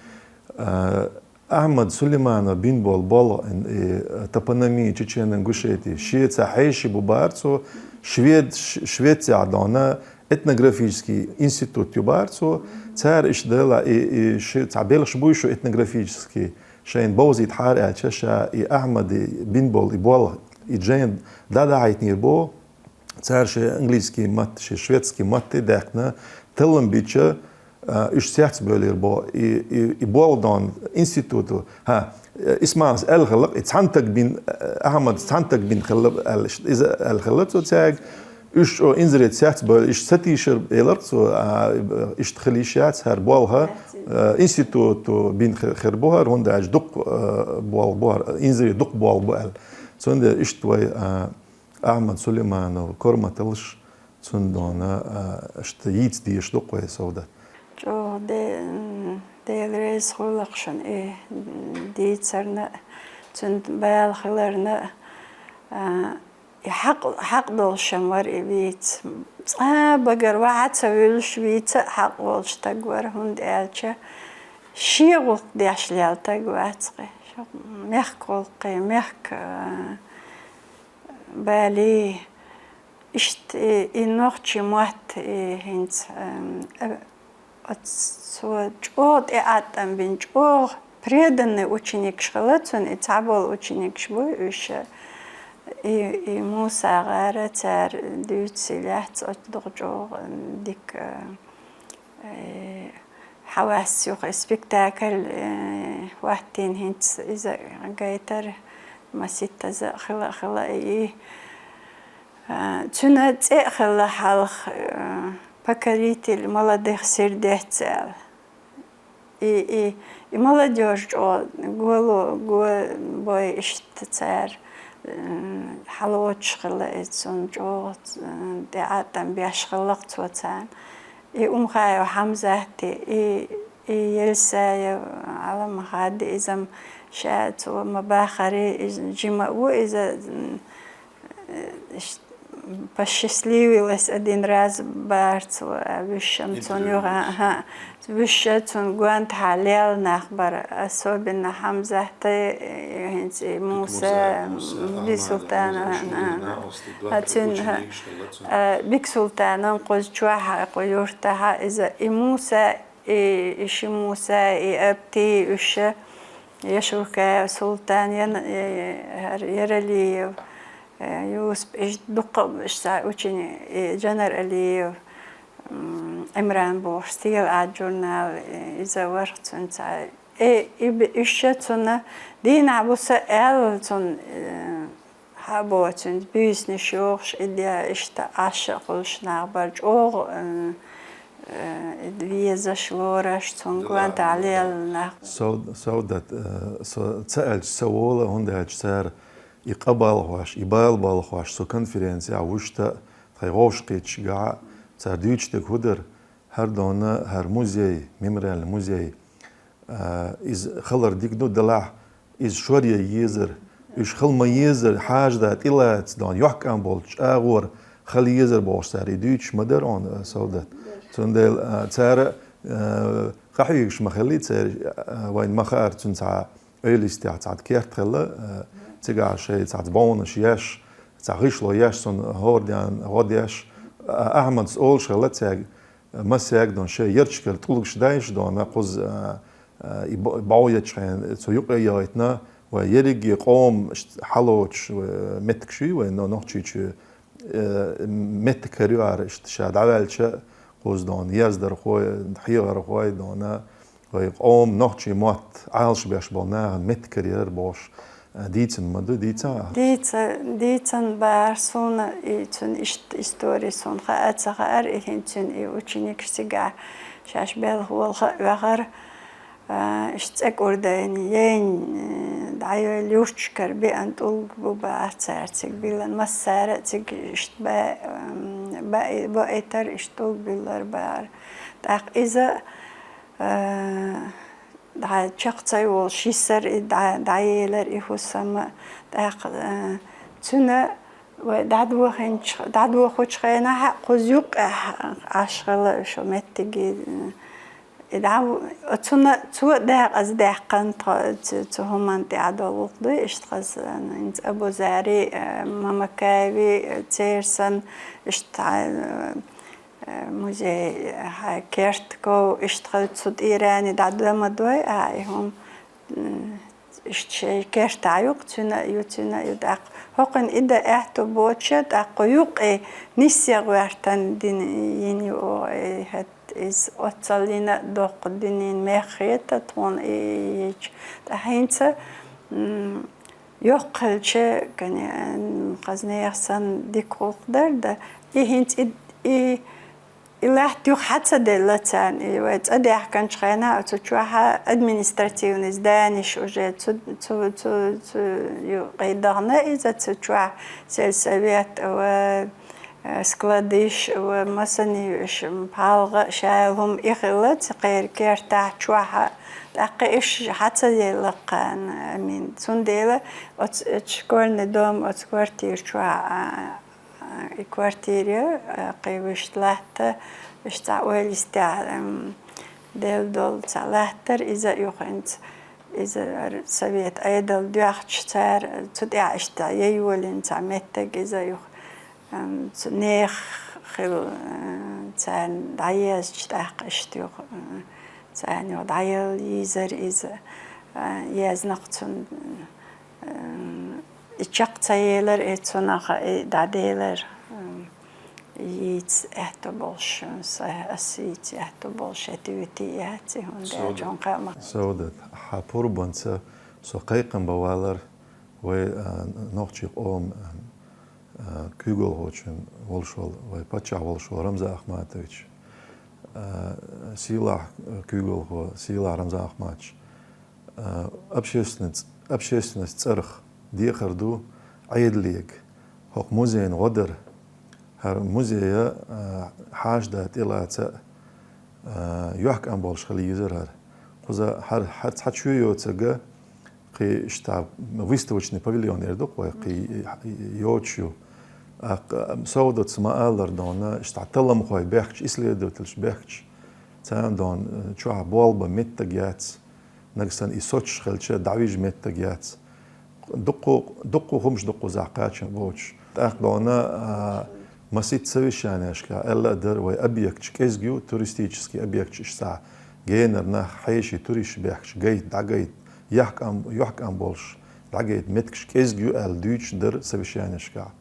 А, Ахьмад Сулейманов бина болу болх, и, топонимия Чечено-Ингушетии, шен цхьа хьеший бу бара цо, швед-, ш-, Швецехь дона этнографический институт ю бара цо, цара иштта дала, и, и ши-, цхьа белхаш буй шу этнографический, Шайна бовзийтахьара аьлча, ша и Ахьмада бина болу и болх, и жайна дӀадахьийтинера боху, цара шайн английский матта, шайн шведский матта даьккхина, таллам бича, а, уьш цецбевлира боху, и, и, и болх дона институту. ХӀа, Исмаилас аьлла хилла-кх, и цхьана таг бина, а, Ахьмада цхьана таг бина хилла аьлла, иза аьлла хилла цо цаьрга. Уьш чӀогӀа инзаре цецбевлла, иштта ца тийшар элира цо, а, иштта хила йиш яц хӀара болх, а, институту бина хи-, хир бу хӀара, хӀунда аьлча дукха, а, болх бу хӀара, инзаре дукха болх бу аьлла. Цундела иштта вай, а, Ахьмад Сулейманов корматаллаш, цундела, а, иштта йийца дезаш ду-кх вай, Саудат. ЧӀогӀа де-, м, Дела реза хуьлда-кх шуна и, м, дийцарна, цуьнан бала хиларна, а, и хьакъ-, хьакъ долуш ма вара и вийца. Цкъа а багара ваха ца вуьллуш вийца а хьакъ волчу стаг вара, хӀунда аьлча шен гӀуллакх деш лелла стаг вац-кх и. Мехкан гӀуллакхий, мехкан, а, балий, иштта и, и нохчийн мотт, и хӀинца, ам, а, оцо чӀогӀа тӀеӀаткъам бина, чӀогӀа преданный ученикаш хилла цуьнан, и цхьаболу ученикаш бу уьш, и, и Муса гӀара, цара дуьйцуш лаьцна оцу дукха чӀогӀа дика, э, хьаваьсса юха и спектакль, э, хӀоттийна, хӀинца иза гайтар, маситтаза хила, хила и. А, цуьнан цӀе а хилла хьалха, э, «Покоритель молодых сердец» аьлла. И, и, и молодёжь чӀогӀа гало, го бой иштта цара, м, хьалоцуш хилла, и цунна чӀогӀа, м, тӀеӀаткъам беш хилла-кх цо царна. И Умхаев Хьамзат, и, и Елисеев Ӏалам-Махьмад, иза-м ша цо ма баххара, иза жима а ву, иза, м, Э, ш-, посчастливилось один раз бахара цо, а, вуьшта-м цунна юха, аха, вуьшта цунна гонахьа лелла нах бара, особенно Хьамзат, э, хӀинца и Муса, Муса, Муса, Биксултанов, Ахьмад, аха, а, цуьнан, а, Биксултанов кхуза чохь, кху юьртахь, иза и Муса, и, и ши Муса, и Апти, уьш, Яшуркаев Султан, Ян-, э, хӀара Яралиев, э, Юсуп, иштта дуккха а иштта учени-, и Жанар Алиев, м, Ӏимран бохуш, «Стигалахь» журнал, э, иза вара цуьнан цхьа. Э, и б-, уьш цунна дийнахь-буса аьлла цунна, э, хьа а боху, цуьнца буьйсанаш йохуш, и де иштта Ӏаш а хуьлуш нах бара чӀогӀа, э, э, везаш, лоруш, цунна гонахьа лелла нах. Сав-, Савдат, э, со ца аьлча ца вола, хӀунда аьлча цара и къа балхош, и бала балхош, со конференцехь вуьшта а, тхайн вовшахкхеташкахь а, цара дуьйцуш дерг хӀун дара, хӀара дона, хӀара музей, мемориальный музей, А, иза хилар дика ду, делахь иза шоръян езар. Уьш хила ма езар, хьажа да тӀелаца дона, йоккха болчу агӀор хила езар бохуш цара и дуьйцуш ма дара хьуна, а, Савдат. Цундела, а, цара, а, къахьоьгуш ма хиллий церан, а, вайна ма хаара цуьнан цхьа Ӏелистехь цхьа керт хилла, а, цигахь шайн цхьацца бовнаш еш, цхьа гӀишло еш, цунна хӀора ден гӀо деш, а, Ахьмадас олуш хилла цаьрга, массаьрга дона шайн ярташкара тӀулгаш дайша дона, кхуза, а, а, и бо-, бӀов ечу хенахь цу юкъа а яйтина, вай ерриге къоман ш-, хьалоцуш, вай, меттигаш ю вай, но Нохчийчу, э, меттиг карайора иштта ша дӀаваьлча, кхуза дона яздархой, хьехархой дона, вай къоман нохчийн мотт Ӏалашбеш болу нахана меттиг карайора бохуш, а, дийцина ма ду, дийцина ахь? Дийца-, дийцина бахара суна, и цуьнан иштта истори суна хаа ца хаьара, и хӀинца цуьнан и ученикаш цигахь шаьш белхан волу хаа оьхура, а, иштта цӀе кӀур дайна, яйна, э, дӀайойла юьрташкара беана тӀулг бу бахара цара цига биллина. Массара а цига иштта ба-, м, ба-, баийтара, иштта тӀулг биллара бахара. ТӀаккха иза, а, дӀа чекх ца йолуш йисара и дӀа-, дӀаелара и хӀусам, тӀаккха, э, цуьнан вай дӀадохинчу-, дӀадохучу хенахь а кхуза юккъехь Ӏаш хилла уьш меттиге, э, и дӀа-, цуьнан, цо декъаза даьккхина тхо, цу, цу хӀуманна тӀехь долу гӀуллакх дуй, иштта хаза, э, хӀинца Абузари, э, Мамакаеви, э, церан санна, иштта, э, Э, музей, хьан керт ков, иштта хаза цу тӀерани дӀа дан ма дой, а, и хӀума, м, Иштта шайн кертахь ю-кх, цуьнан а ю, цуьнан а ю. ТӀаккха хӀокхуьнан и дан аьтту боцуш, тӀаккха юккъе нисъян гӀоьртан дина йина ю оха, э, хӀетта иза оццал йина а доккха динан мех хета тхуна и йича. Ткъа хӀинца, м, йоккха хилча, кане, м, кхазнех санна дика гӀуллакх дара, да, и хӀинца и, и И латта юха хьа ца делла царна, и вай цӀа даьхкинчу хенахь оцу чохь административный зданеш уже цу, цу, цу, цу ю къийдахна иза, цу чохь сельсовет а ва, э, складыш а ва, масане а ю, ш-, пхьалгӀа а, шайла хӀума и хилла цу кхеран кертахь чохь а. ТӀаккха и ш-, хьа ца делла кхана, амин. Цундела оцу, оцу школьный дом, оцу квартира чохь а, И квартира, э, кхин вуьшта латта, вуьшта цхьа ойла йистехь, эм, делла долу цхьа латтара, иза а ю хӀинца, иза ар-, совет Ӏедал доьхча цара, цу тӀехь иштта ян йолийна цхьа меттиг, иза а ю, эм, цу нехан хила, э, царна дӀаезча тӀаккха иштта ю, э, царна ю дӀаяла йийзара иза, э, езна-кх цунна. Э, и чекх ца елар, и цунах и дӀаделар, э, йийца аьтту болуш, са, ас йийца аьтту болуш, хӀета вити яц, и хӀунда аьлча хӀун кхаъ ма. Саудат, хьан пурбанца со кхайкхам бан валар вай, э, нохчийн къоман, э, куьйгалхочун волуш волу, вай паччахь волуш волу Рамзан Ахматович. Э, сийлахь куьйгалхо, сийлахь Рамзан Ахматович. Э, общественность, общественность цӀарах дехар ду Ӏедалега, хӀокху музейна гӀо дар. ХӀара музея, э, хьаша да тӀелаца, э, йохкам болуш хила йизар хӀара. Кхуза хӀара, хӀара цхьа чоь йоцург, кхин иштта выставочный павильон эр ду-кх вай, кхин йоцуш ю. ТӀаккха Саудатца ма-аллара дона, иштта талламхой бехкача, исследовательш бехкача, царна дона, э, чохь болх бан меттиг яц. Нагахь санна и соцуш хилча, дӀавижа меттиг яц. Дуккха, дуккха хӀумаш ду кхузахь кхачам боцуш. ТӀаккха дона, а, масийтта совещанешкахь аьлла а дара, вай объекташ кӀезиг ю, туристический объекташ, иштта генара нах хьеший, туристаш бехкача гайта, дӀагайта, йохкам, йохкам болуш, дӀагайта меттигаш кӀезиг ю аьлла дуьйцуш дара совещанешкахь.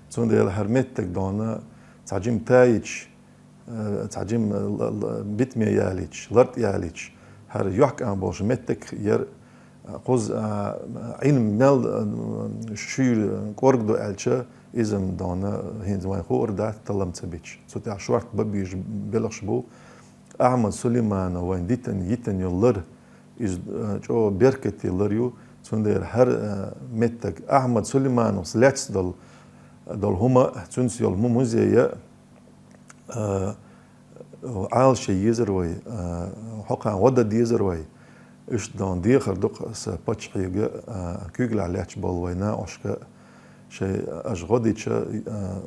Цундела хӀара меттиг дона цхьа жима таийча, э, цхьа жима л-, л-, битаме ялийча, лартӀ ялийча, хӀара йохкам болуш меттиг яра, кхуза, а, Ӏилма мел, а, шуьйра кӀорга ду аьлча, иза-м дона хӀинца вайн хуур дац таллам ца бича. Цу тӀехь шорта бан безаш белхаш бу. Ахьмад Сулейманов вайн дитина, йитина йолу лар, иза, а, чӀогӀа беркате лар ю, цундела хӀара, а, меттиг Ахьмад Сулеймановс лаьцна долу, долу хӀума, цуьнца йолу му-, музей а, а, Ӏалашъян езар вай, а, хӀокхарна гӀо дан дезар вай. Иштта дона дехар ду-кх аса паччахьега, а, куьйгаллехь лаьтташ болу вай накъосташка, шайн аша гӀо дича, а,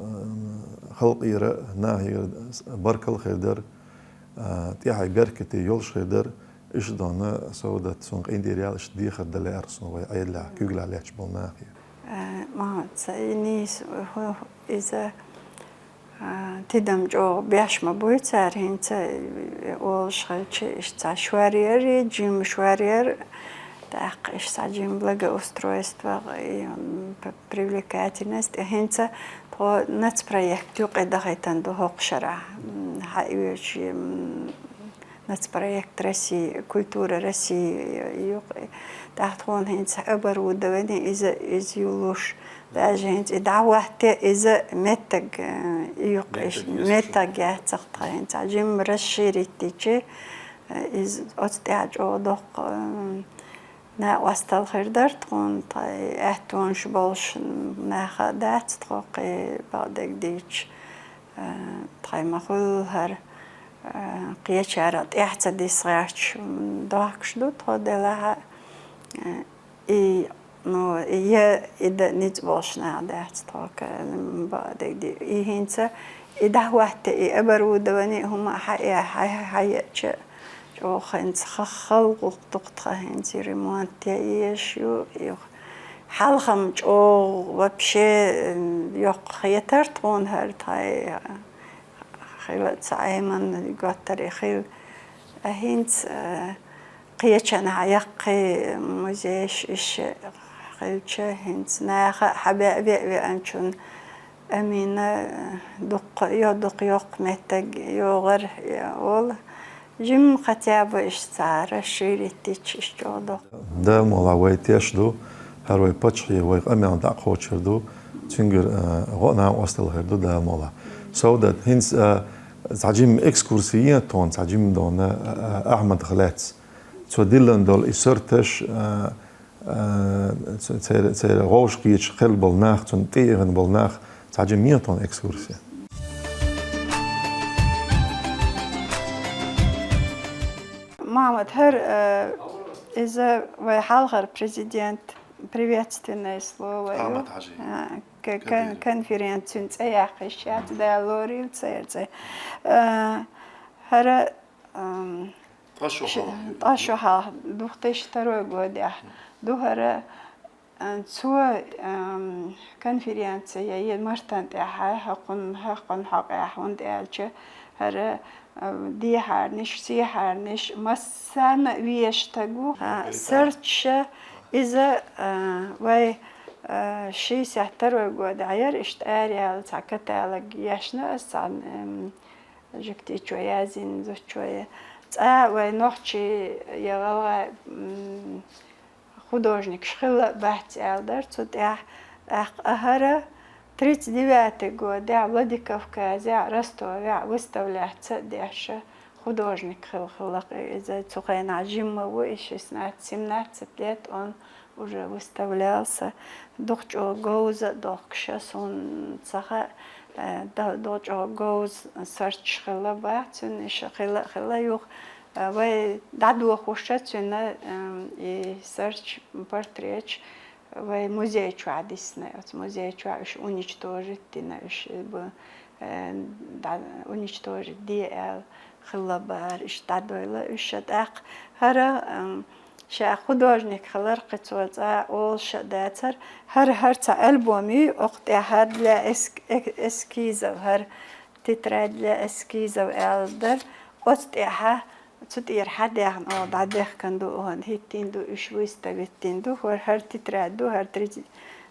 халкъера, нахера баркалла хир дара, а, тӀаьхье беркате йолуш хир дара. Иштта дона Саудат, суна къинтӀера ял, иштта дехар дан лаьара суна вай Ӏедалехь куьйгаллехь лаьтташ болу нахе. Э, ма, ца, и нийса, хӀу-, иза, а, тидам чӀогӀа беш ма буй цара, хӀинца, э, олуш хилча, иштта цхьа шоръяр, и жима шоръяр, тӀаккха иштта цхьа жима благоустройство, и, м, п-, привлекательность, и хӀинца тхо нацпроект юкъе дахийтина ду хӀокху шарахь, м, хьаоьцуш, м, Нацпроект России, Культура России ю-, тӀаккха тхуна хӀинца оборудование иза, иза ю луш. Даже хӀинца и дӀахӀотте иза меттиг, э, юкъа иш-, меттиг яц-кх тхан хӀинца. Жимма расширить дичи, э, иза оцу тӀехь чӀогӀа доккха, э, накъосталла хир дара тхуна, тхан и аьттонаш болуш нах а дац тхо кхин бакъдерг дийцича. Э, тхайн ма-хуьллу хӀара, э, кхечара тӀаьхьа ца дисса гӀерташ, м, дохкуш ду тхо делахь а, э, и, ну, и я и дан ницкъ болуш нах дац тхо, к-, м, бакъдерг ди-, и хӀинца и дӀахӀотте, и оборудование, хӀума хьаэ-, хьа-, хьаеача, чӀогӀа хӀинца ха-, хала гӀуллакх ду-кх тхан хӀинца и ремонт ян езаш ю, юха. Хьалха-м чӀогӀа вообще, м, йоккха хетара тхуна хӀара тхайн хила ца Ӏеман готтаре хила. А хӀинца, э, Кхечанхьа яккхий музейш иша хилча, хӀинца наха а хьабеа веа веанчун Амина дукха йо-, дукха йоккха меттаг йогӀар, я ола. Жим хотя бы иштта расширить дича иштта чӀогӀа доккха. Дала мукъалахь вай теш ду, хӀара вай паччахье, вай къамел дӀакхочур ду, цуьнгара, а, гӀо а накъостал хир ду, Дала мукъалахь. Совдат, хӀинца, а, цхьа жим экскурси е тхуна, цхьа жим дона, а, а, Ахьмадах лаьцна. Цо диллина долу и сорташ, а, а, ц-, церан, церан вовшахкхеташ хилла болу нах, цунна тӀеэхна болу нах, цхьа жим е тхуна экскурси. Махьмад, хӀара, э, иза вай хьалхара президент приветственное слово ю. Ахьмад-Хьажи. А, к-, кон-, конференци. Конференцин цӀе яьккхина яц, Дала лорийла церан цӀе. Э, хӀара, ам, Ткъа шо ши-, хьалха. Ткъа шо хьалха, две тысячи второй годехь ду хӀара, а, цо, ам, конференция е мартан тӀехь, хӀокхун, хӀокхун хьокъехь, хӀунда аьлча хӀара, а, дехьарнаш, сехьарнаш, массарна а везаш стаг ву. А, сарташа иза, а, вай, а, шестьдесят второй годехь яра, иштта араяьлла цхьа каталог ешна аса цхьа, ам, жуьгтичо яздина, зудчо я. Цкъа вай нохчий я гӀалгӀай, м, художникаш хилла а бац аьлла дара цу тӀехь. ТӀаккха хӀара тридцать девятый годехь Владикавказехь, Ростовехь выставляться а деш художник хилла, хилла-кх иза. Цу хенахь жимма ву и, шестнадцать-семнадцать лет он уже выставлялся. Дукха чӀогӀа говза а дохкуша, суна ца хаьа, э, да-, дукха чӀогӀа говза сарташ хилла бац цуьнан, иша хилла, хилла юха, э, вай дӀадохуша цуьнан, эм, и сарташ, портреташ вай музей чохь диссина. Оцу музей чохь уьш уничтожить дина, уьш бу-, э, дӀа-, уничтожить де аьлла хилла бара, иштта дӀадойла уьш. ТӀаккха хӀара, ам, ша художник хилар кхин цо цкъа олуш а дацара, хӀара, хӀара цхьа альбом ю, окху тӀехь хӀара для эск-, э-, эскизов, хӀара тетрадь для эскизов аьлла дара, оцу тӀехьа, цу тӀера хьадаьхна, оха дӀадехкина ду, оха хӀиттийна ду, уьш выставить дина ду, хӀара, хӀара тетрадь ду, хӀара тридцать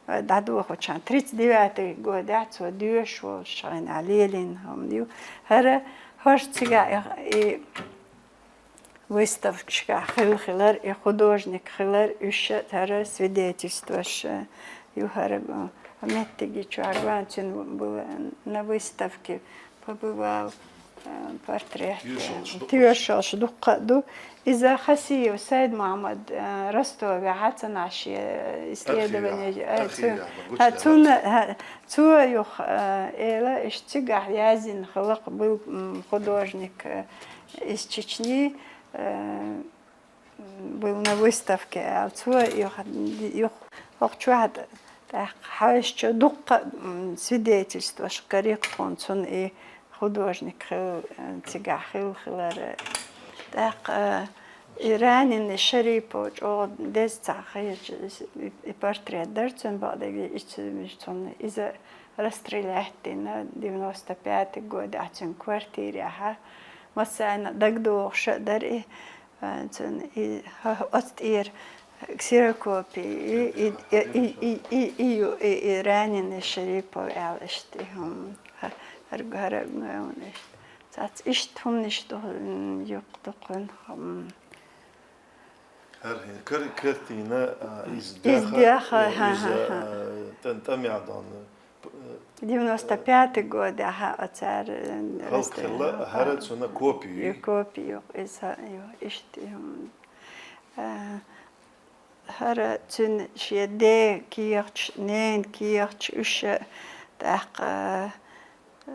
дӀадохучхьана, тридцать девятый годехь цо доьшуш волчу хенахь лелийна хӀума ю. ХӀара, хӀорш цигахь и, и выставкашкахь хилла хилар, и художник хилар, уьш а хӀара свидетельствош ю хӀара, а, меттиге чохь гуан цуьнан бу-, на выставке побывал, а, портрет, тоьшаллаш дуккха а ду. Иза Хасиев Сайд-Мохьмад, а, Ростовехь цхьана шен исследование, архивехь, а, архивехь цунна, а, цо юха, а, эла, иштта цигахь яздина хилла-кх был, м, художник, а, из Чечни, а, был на выставке аьлла. Цо юха, юха хӀокху чохь тӀаккха хьаьжча дуккха, м, свидетельствош карийра тхуна цунна и художник хилла, э, цигахь хилла хилар. ТӀаккха, э, и раненый Шарипов чӀогӀа деза цхьа хилча, и, и портрет дара цуьнан бакъдерг, и цу-, цунна иза расстрелять дина девяносто пятый годехь цуьнан квартирехь. Массарна дагадогӀуш а дара и, э, цуьнан и, хӀо-, оцу тӀера ксерокопия, и, и, и, и раненый Шарипов аьлла иштта, хӀума, хӀа-, хӀара, хӀара, иштта. Цац иштта хӀуманаш ду, м, юкъа дукха, м. ХӀара хӀин кар-, картина, а, иза иза даьха, даьха, э, хӀа, иза, хӀа, хӀа. А, тӀан-, тӀамехь дона, п-, э, девяносто пятый годехь, хӀа, оцара, э, хӀаллакьхилла, хӀара цуьнан копи ю? Копи ю, иза, ю, иштта, ю. Э, хӀара цуьнан шен ден кехаташ, ненан кехаташ, уьш а тӀаккха, э,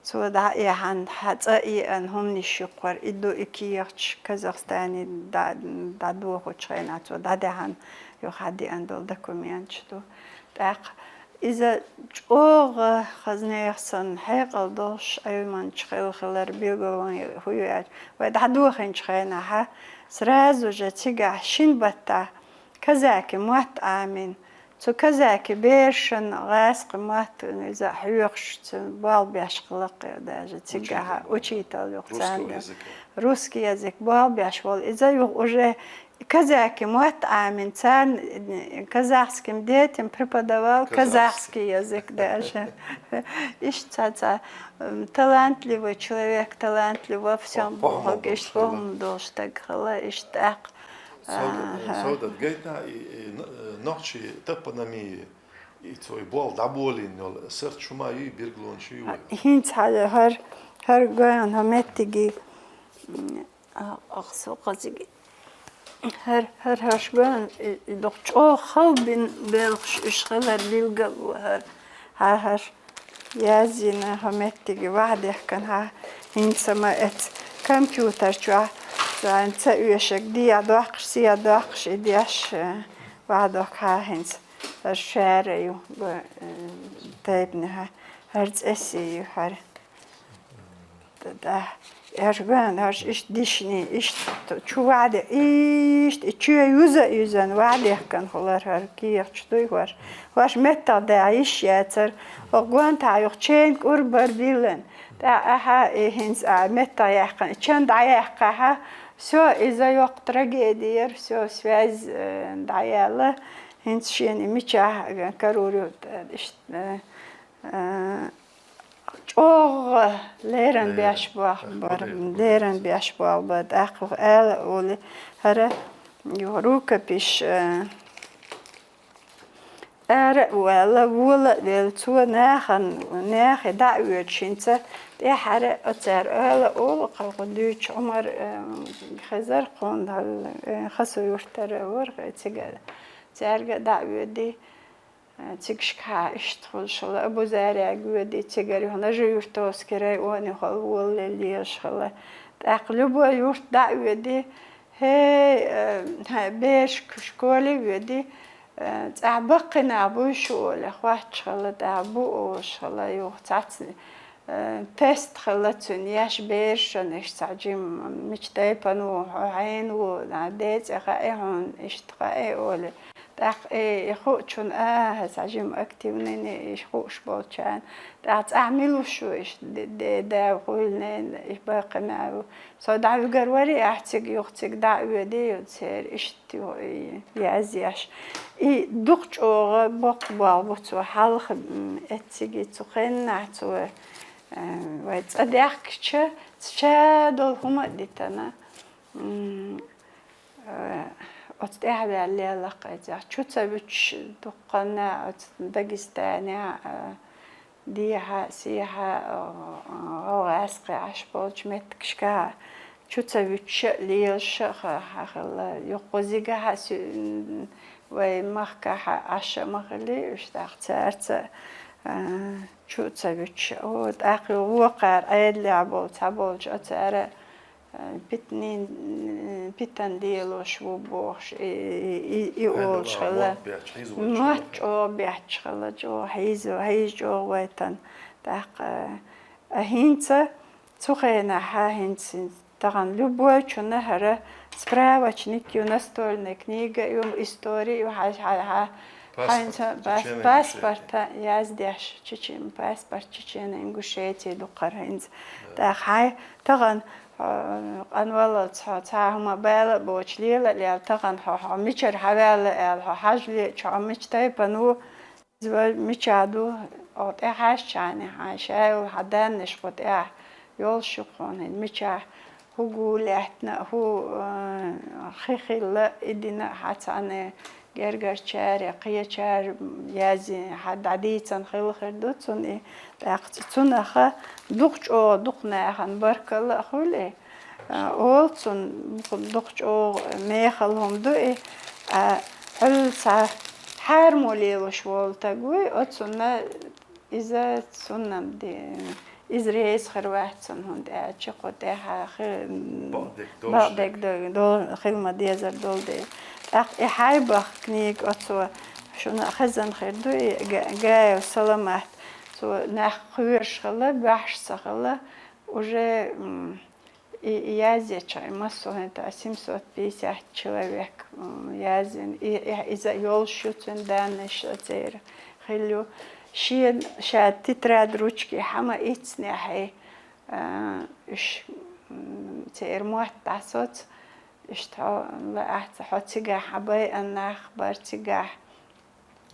Цо дӀа а яхьана, хьан цӀа а еана хӀуманаш юккъера, и ду и кехаташ Казахстане дӀа-, дӀадохучу хенахь цо дӀадаьхьана, юха хьадеана долу документаш ду. ТӀаккха иза чӀогӀа хаза нехан санна хьекъал долуш Ӏилманча хилла хилар билгало хӀун ю аьлча, вай дӀадохийначу хенахь, сразу же цигахь шина баттахь казаки мотт Ӏамийна, Цу казаки берашна гӀаскхи мотт иза хьоьхуш, цу болх беш хилла-кх даже. Цигахьа учитель юха царна. Русский язык болх беш волу. Иза юха уже казаки мотт Ӏамийна, царна казахским детям преподавал казахский язык даже. Иштта цхьа, м, талантливый человек, талантлив во всём, бохург, иштта хӀума долуш стаг хилла, иштта тӀаккха. Сов-, Совдат, гайтина и, и н-, э, нохчийн топонимия, и цо и болх дӀаболийна йолу сурт шу ма юй, билгалонаш юй вай? ХӀинца хьала хӀара, хӀара гоьн хӀо меттиге, м, а, ах, со кхазиге. ХӀара, хӀара, хӀара шу гоьн, и, и дукха чӀогӀа хала бина белхаш уьш хилар билгал ву хӀара. Хьа, хӀара. Язйина хӀо меттиге вахдехкан хьа, хӀинца ма эца компьютер чохь, царна ца оьшург дехьа доккхуш, сехьа доккхуш и деш, э, вахдохку хьа хӀинца. ХӀара шара ю, го-, э, тайпана хьа, хӀара цӀесси ю хӀара. Да, да. Аш ган, аш иштта дишни, иштта чу ваде, иштта и чоь юза а юзан вадехкан хулар хӀара кехачу дуй хӀорш. ХӀорш меттах да йиш яцар. Ох гонта юха чен кӀур бар биллан. ТӀа аха, и хӀинца а меттах яьккхина, и чан дӀаяьккхахьа, всё, иза йоккха трагедия яр, всё, связь, э, дӀаяла. ХӀинца шена и мичахь карур ю, э, иштта, э, э, ЧӀогӀа леран беш боху бара, леран беш боху бара. ТӀаккха ала а олу, хӀара юха рукопись, э, ара а ваьлла, вола а велла, цо нахана, нахе дӀа а воьдуш хӀинца, тӀаьхьара оцара ала а олу, кхалхо дуьйцу Ӏумар, э, хезар кхунна, э, Хасу юртара вара, цигара. Цаьрга а дӀа а воьдий. Цигашкахьа иштта хуьлуш хилла, Абузаряга воьдий, цигара юха Нажи-Юртовский районе хилла, волале лелаш хилла. ТӀаккха любой юрт дӀа а воьдий, хӀей, э, хьайн берашка школе а воьдий, э, цӀахь баккхий нах буй шу олий, хоттуш хилла, тӀаккха бу олуш хилла, юха цхьацца, э, тест хилла цуьнан, еш берашна иштта цхьа жима, мича тайпана ву хьо, хьенан ву, а, ден цӀе хаьий хьуна, иштта хаьий олий. ТӀаккха и, и хуучунна, а, хьан цхьа жима активный, и хууш болчарна. ТӀаккха цӀахь мила ву шу, иштта де-, де-, да, хуьйла нена, и баккхий нах ву. Со дӀавигар варий, ахь цига юха цига дӀа а воьдий, ю церан, иштта ю, и, язъеш. И дукха чӀогӀа боккха болх бу цо хьалха, м, эцциге цу хеннахь цо, э, вай цӀа даьхкича, ца долу хӀума а дитина. М, Э, оцу тӀаьхьаваьлла лелакхайзехь, чу ца вуьтуш дуккханна оцу Дагестанехь, э, дехьа, сехьа, э, гӀалгӀаскхи Ӏаш болчу меттигашкахь чу ца вуьтуш а, лелаш а ха-, хьан хилла. Юха кхузигахь а, вай махкахь а Ӏаш а ма хиллий уьш, тӀаккха цаьрца, э, чу ца вуьтуш а. О, тӀаккха вокхара Ӏедалехь болу, цхьаболчу а цара, Э, питанийн, э, питана делош ву бохуш, и, и, и, и олуш хилла. Мотт чӀогӀа бетташ хилла, чӀогӀа хьийзо, хьийза чӀогӀа вайтан. ТӀаккха, э, а хӀинца, цу хенахь, хӀинца, тахана любой чунна хӀара справочник ю, настольная книга ю, история ю, хьа, хьа, хьа, хьайна пас-, паспорта яздеш, чечен-, паспорт Чечено-, Ингушетии дукхара хӀинца. ТӀаккха хьай, тахана Хьо, къанваллалц хьо цхьа хӀума бала а боцуш лела а лела, тахана хьо, хьо мичара хьаваьлла аьлла, хьо хьажа леача, хьо мича тайпана ву, иза вай мичахь ду, хьо тӀехьаьжча хьайна, хьайн шайолу хьан даннаш кху тӀехь йолуш ю кхуна хӀинца, мичахь, хӀу гу лаьттина а, хӀу, э, хи хилла а, и дина а хьан цхьаьна Гергарчаре, кхечара язйина, хьан дӀадийцан хилла хир ду цунна и. ТӀаккха цунах дукха чӀогӀа дукха нахана баркалла а хуьлу и. А, олу цунна, дукха чӀогӀа мехала хӀума ду и. А, хьуьлла цхьа хьармо лелош волу стаг вуй, оцунна иза цунна м-, де-, иза реза хир вац цунна, хӀунда аьлча кху тӀехь хи-, бакъдерг долуш бакъдерг дерг. До-, до-, хила ма дезар долу дела. ТӀаккха и хьайбах книга оцо шуна хезна хир ду, и Га-, Гаев Саламат, цо нах кхоьруш хилла, баьхьаш ца хилла, уже, м, И, и язъеча, и массо хӀинца семьсот пятьдесят человек, м, язйина. И, и, иза йолуш ю цуьнан данныйш церан хилла ю. Шен, ша тетрадь, ручки хьама иццинехь, а, уьш, м, церан мотт дӀасоцу, иштта хьо лаахь ца хьо цигахь хьан байъан нах бара цигахь.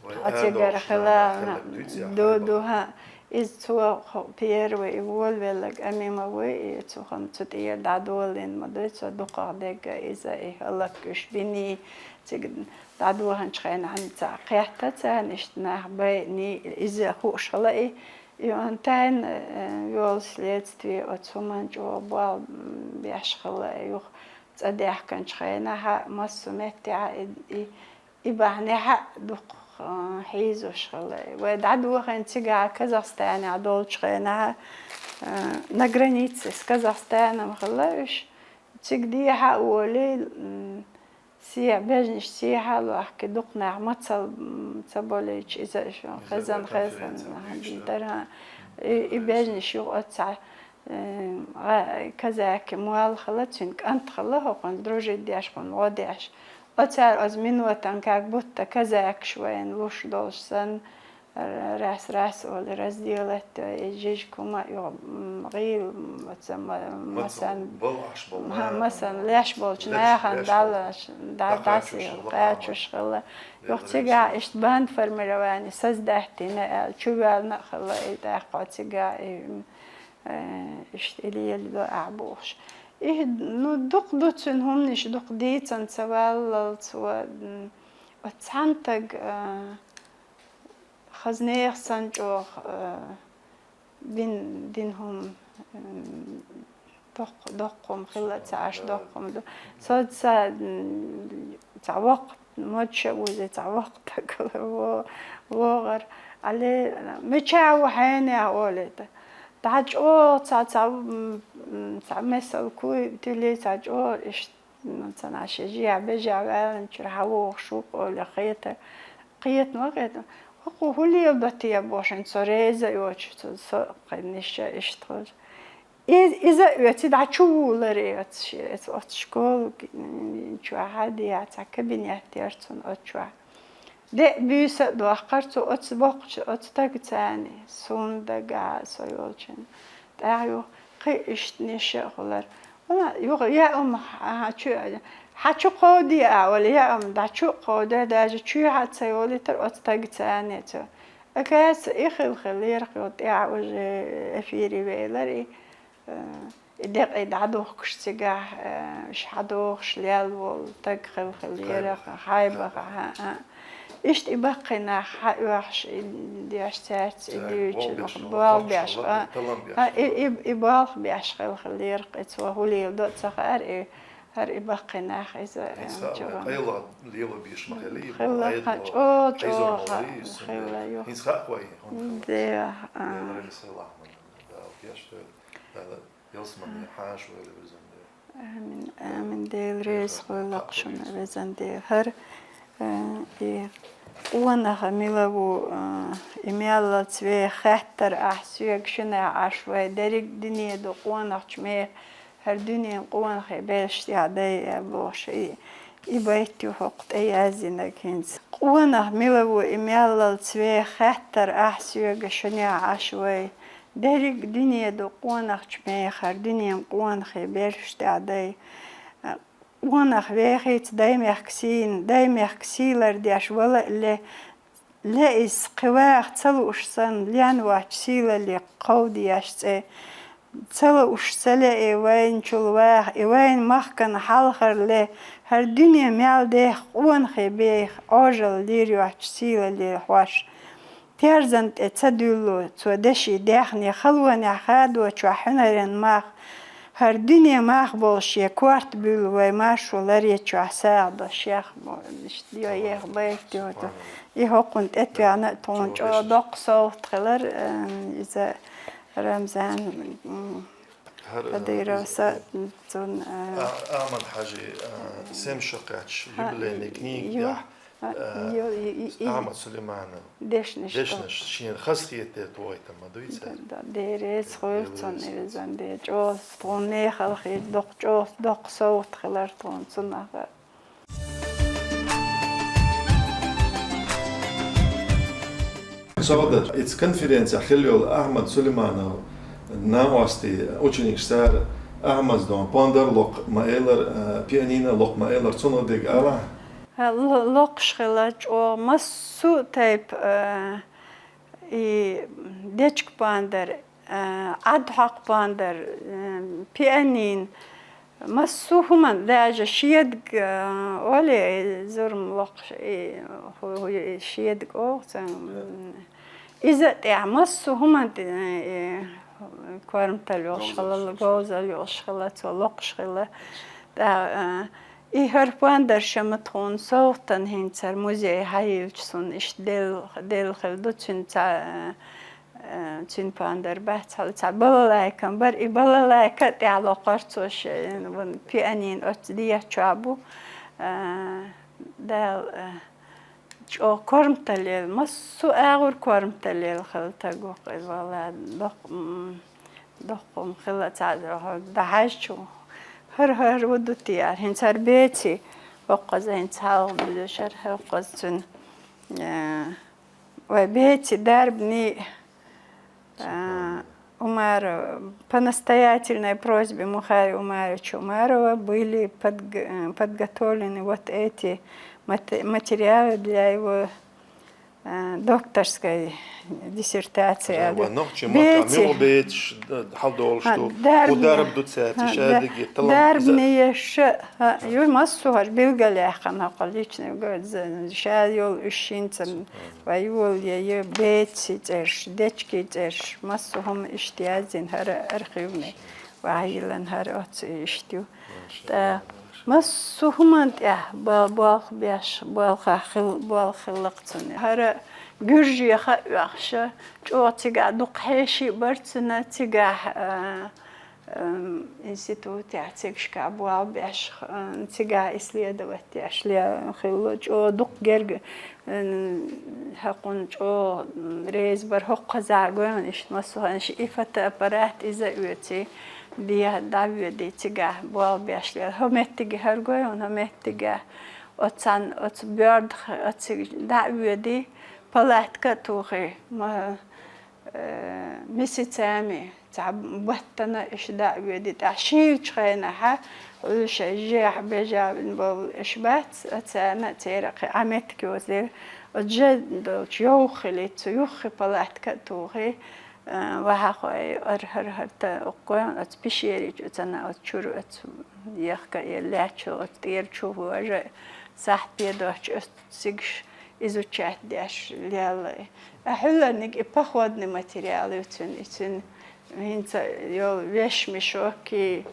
Вай Хьо а цигара долуш хила, нах а ду, хилла дуьйцу ду, яхь хьа. Иза цо хо-, первый и волавелларг Амима вуй, и цу хам цу тӀера дӀадолийна ма дуй, цо дукхах дегга иза и хӀаллакьуьш биний, цига дӀадоханчу хенахь цхьаъ кхетта царна иштта нах байъний, иза хууш хила и, и он тайна, э, йолу следствие оцу хӀуманна чӀогӀа болх, м, беш хила и юха цӀа даьхкинчу хенахь а массо меттехь а и, и И бахьанехь а дукха, а, хьийзош хилла. Вай дӀадохийна цигахь Казахстанехь долчу хенахь, а, на границе с Казахстаном хилла уьш. Цига дехьа а волий, м, сехьа, бежнаш сехьа а лохкий, дукха нах мацалла, м, ца болийча, иза уьш хезна, хезна, дара. И, и бежнаш юха оццахь Э, гӀа-, казаки молла хилла, цуьнан кӀант хилла, хӀокхунна дружить деш, хӀокхунна гӀо деш. Оцара оцу минотан как будто казакаш вайна луш долуш санна, р-, раз-раз олий, разделать, и жижиг хӀума а, м, гӀийла, м, оцу ма-, масан, масан леш болчу нахана дӀалаш, дӀа-, дӀасийла кхачуш хилла. Юха цигахь иштта бандформирование создать дина аьлла, чувоьллина а хилла, и тӀаккха цигахь, и, м, Э, иштта и лелайо ахь бохуш. И, ну, дукха ду цуьнан хӀуманаш, дукха дийцина ца валлалц, ва, м, оцу цхьана таг, э, хаза нехан санна чӀогӀа, э, дин, дин хӀума, м, доккха, доккха хӀума хилла ца Ӏаш, доккха хӀума ду. Со ца, м, ца воккха Модша узи цхьа воккха таг во-, вогӀар. Али, мича ву хьенех олийта. ДӀа чӀогӀа цхьа, цхьа, м, м, цхьа месал куй тили, цхьа чӀогӀа иштта, м, ца наш жиа бежа ваьллачуьра хьавогӀуш ву-кх олий хета. Кхета ма кхета. ХӀокху хӀун леладо те бохуш, со реза йоцуш, со, со кхин иштта, иштта хилча. И-, иза а оьций дӀа чу вуларе оцу ше-, оцу, оцу школа чохь а дехьа цхьа кабинет яра цунна оцу чохь. Де а буьйса а доккхура цо оцу боккхачу, оцу тагацани, суна дагахь а со йолчун. ТӀаккха юха кхин иштта ниша а хуьлура. Вала, юха яа хӀума хьан чу, хьан чу кховдий а, вала, яа хӀума дӀа чу а кховдий, даже чуьйхьа а ца йолийтара оцу тагацани цо. Оказывается, и хила хиллера-кх, тӀаьхьа уже эфире велара и, э, и декъий дӀадухкуш цигахь, э, уьш хьадохуш лел волу таг хила хиллера-кх, Хайбах, Хайбах, а, а. Иштта и баккхий нах хьаоьхуш, и деш цаьрца, и дуьйцуш, болх беш, а, а, и, и, и болх беш хила хиллера-кх, и цо хӀун леладо а ца хаьара, и ХӀара и баккхий нах иза, хӀинца а чугӀа. Къайла лела беш ма хили, хилла, хьан чӀогӀа, чӀогӀа хилла ю. ХӀинца хаьа вай, хӀунда хилла. Де, а. Дела реза хила ахман, Дала кешта, Дала ялсамане хьаша вайла везан де. Амин, амин, Дела реза хуьлда-кх шуна, везан де. ХӀара, э, и къонах мила ву, э, и меллалц веха хаьттар ахь соьга, шуна Ӏаш вай, дерриг дуьне ду къонахчу меха. ХӀара дуьненан къонахий бераш тӀехь дай, аьлла бохуш, и, и байт ю хӀокху тӀе яздинарг хӀинца. Къонах мила ву и меллалц веха хаьттар ахь соьга, шуна Ӏаш вай. Дерриг дуьне ду къонахчу меха, хӀара дуьненан къонахий бераш тӀехь дай. Къонах вехийца даймехка сийна, даймехка сий лардеш вала а ле, Ле иза кхин ваха ца лууш санна, лен воцчу сийлалле кховдеш цӀе. Ца лууш ца ле и вайначул ваха, и вайна махкана хьалхара ле, хӀара дуьне мел деха къонахий беха, Ӏожалла лийр йоцчу сийлалле хьош. Терзан тӀе ца дуьллу цо деши даьхни, халонехь хадочохь хьуьнаран мах, ХӀара дуьне мах болуш шен корта буьллу вай маршо ларъечохь сагӀа до шех, мо-, иштта йо-, еха байт йоцу. И хӀокхунна тӀетоьхна а тхуна чӀогӀа доккха совгӀат хилар, э, иза Рамзан, м, ХӀара, э, Кадыровс, иза, цунна, э, А-, Ахьмад-Хьаьжин, э, семьдесят шо кхаьчча юбилейный книга тӀехь А, э, ё-, и, и, и Ахьмад Сулейманов дешнаш, дешнаш шен хазахетар тохийтар ма дуй цар? Да, да, дерригаш хойла цун, Дела реза. Иризан де чӀоагӀа тхона мехала хир, доккха чӀоагӀа, доккха совгӀат хилар тхона цунах. Сагадат, эцу конференцехь хилла йолу Ахьмад Сулейманов накъостий, ученикаш цара Ахьмада дон пондар локху ма-эллара, э, пианино локху ма-эллара, цунах дерг алахьа? Э, ло-, локхуш хилла чӀогӀа массо а тайпа, э, и дечка пондар, э, Ӏад хьокху пондар, э, пианино, массо а хӀуманна, даже шедаг, э, олий, зурма локхуш, и, хӀу-, хӀу-, и шедаг оха цхьа, м, иза а тӀехь массо а хӀуманна тӀе, э, корматалла йолуш хилла, говзалла йолуш хилла, цо локхуш хилла. ТӀаккха, э, и хӀара пондар ша ма тхуна совгӀатана хӀинца хӀара музей хьайиллича суна иштта делла, делла хилла ду, цуьнан цхьа, э, Э, цуьнан пондар бац, хьала цхьа балалайка бара, и балалайка а тӀехь локхура цо шен, вон пианино оцу дехьа чохь бу. Э, Дала, э, чӀогӀа корматалла елла, массо а агӀор корматалла елла хилла стаг ву-кх иза, валлахӀи, доккха, м, доккха хӀума хилла цхьа, дӀахьаьжча, хӀара, хӀара ву ду те, хӀинца хӀара беций, хӀокхуза хӀинца хьалха буьллуш хӀара, хӀокхуза цуьнан, э, Вай беций дарбаний, а, Умарова, по настоятельной просьбе Мухари Умаровича Умарова были подг-, э, подготовлены вот эти мат-, материалы для его, э, докторской диссертации. Ва нохчийн маттахь муьлха бецаш, э, хьалдолуш ду, хӀун дарба ду цаьрца, ша дигира талам. Дарбаний еш, хӀа, ю массо а хӀара билгалъяьккхина хӀокху личный, говорит, ша йолу уьш хӀинца. Вай йолу я, я беций цӀерш, дечкий цӀерш, массо а хӀума иштта яздина хӀара архивный, вай хьайиллина хӀара оцу иштта ю. ТӀаккха массо а хӀуманна тӀехь ба-, болх беш, болх хил-, болх хилла-кх цуьнан. ХӀара гуьржех а оьхуш, чӀогӀа цигахь дукха хьеший бара цуьнан, цигахь, а, Ам, институтехь цигашкахь болх беш, а, цигахь исследовать еш ле-, хилла, чӀогӀа дукха герга, м, хьакхунна чӀогӀа, м, реза бара хӀокхузахь гой вайна иштта массо а хӀуманаш, и фотоаппарат иза оьций, дехьа дӀавоьдий цигахь болх беш лела. ХӀо меттиге хӀара гой вайна, хӀо меттигехь оцу цхьана, оцу боьрдах, оцу дӀа а воьдий, палатка а тухий, ма-, Э, месяцами, цхьа баттана иштта дӀа а воьдий, тӀаккха шийлачу хенахь, хьуьлла шайн жехь бежавина болу иштта бац, а царна а церан кхин Ӏа меттиг йоцу дела, оцу жа долчу йовха хилийта, цу юххе палатка а тухий, э, вахьахой, ар-, хӀара-хӀара та-, укхой, оцу пещеричу, оцу ана, оцу чуьра, оцу ехка а лаьтташ, оцу тӀера чу хӀожа, сахьт бен доцчу, оцу цигаш изучать деш лелла. А хьуьлларниг и походный материал ю цуьнан, и цуьнан хӀинца йолу вещмешок и,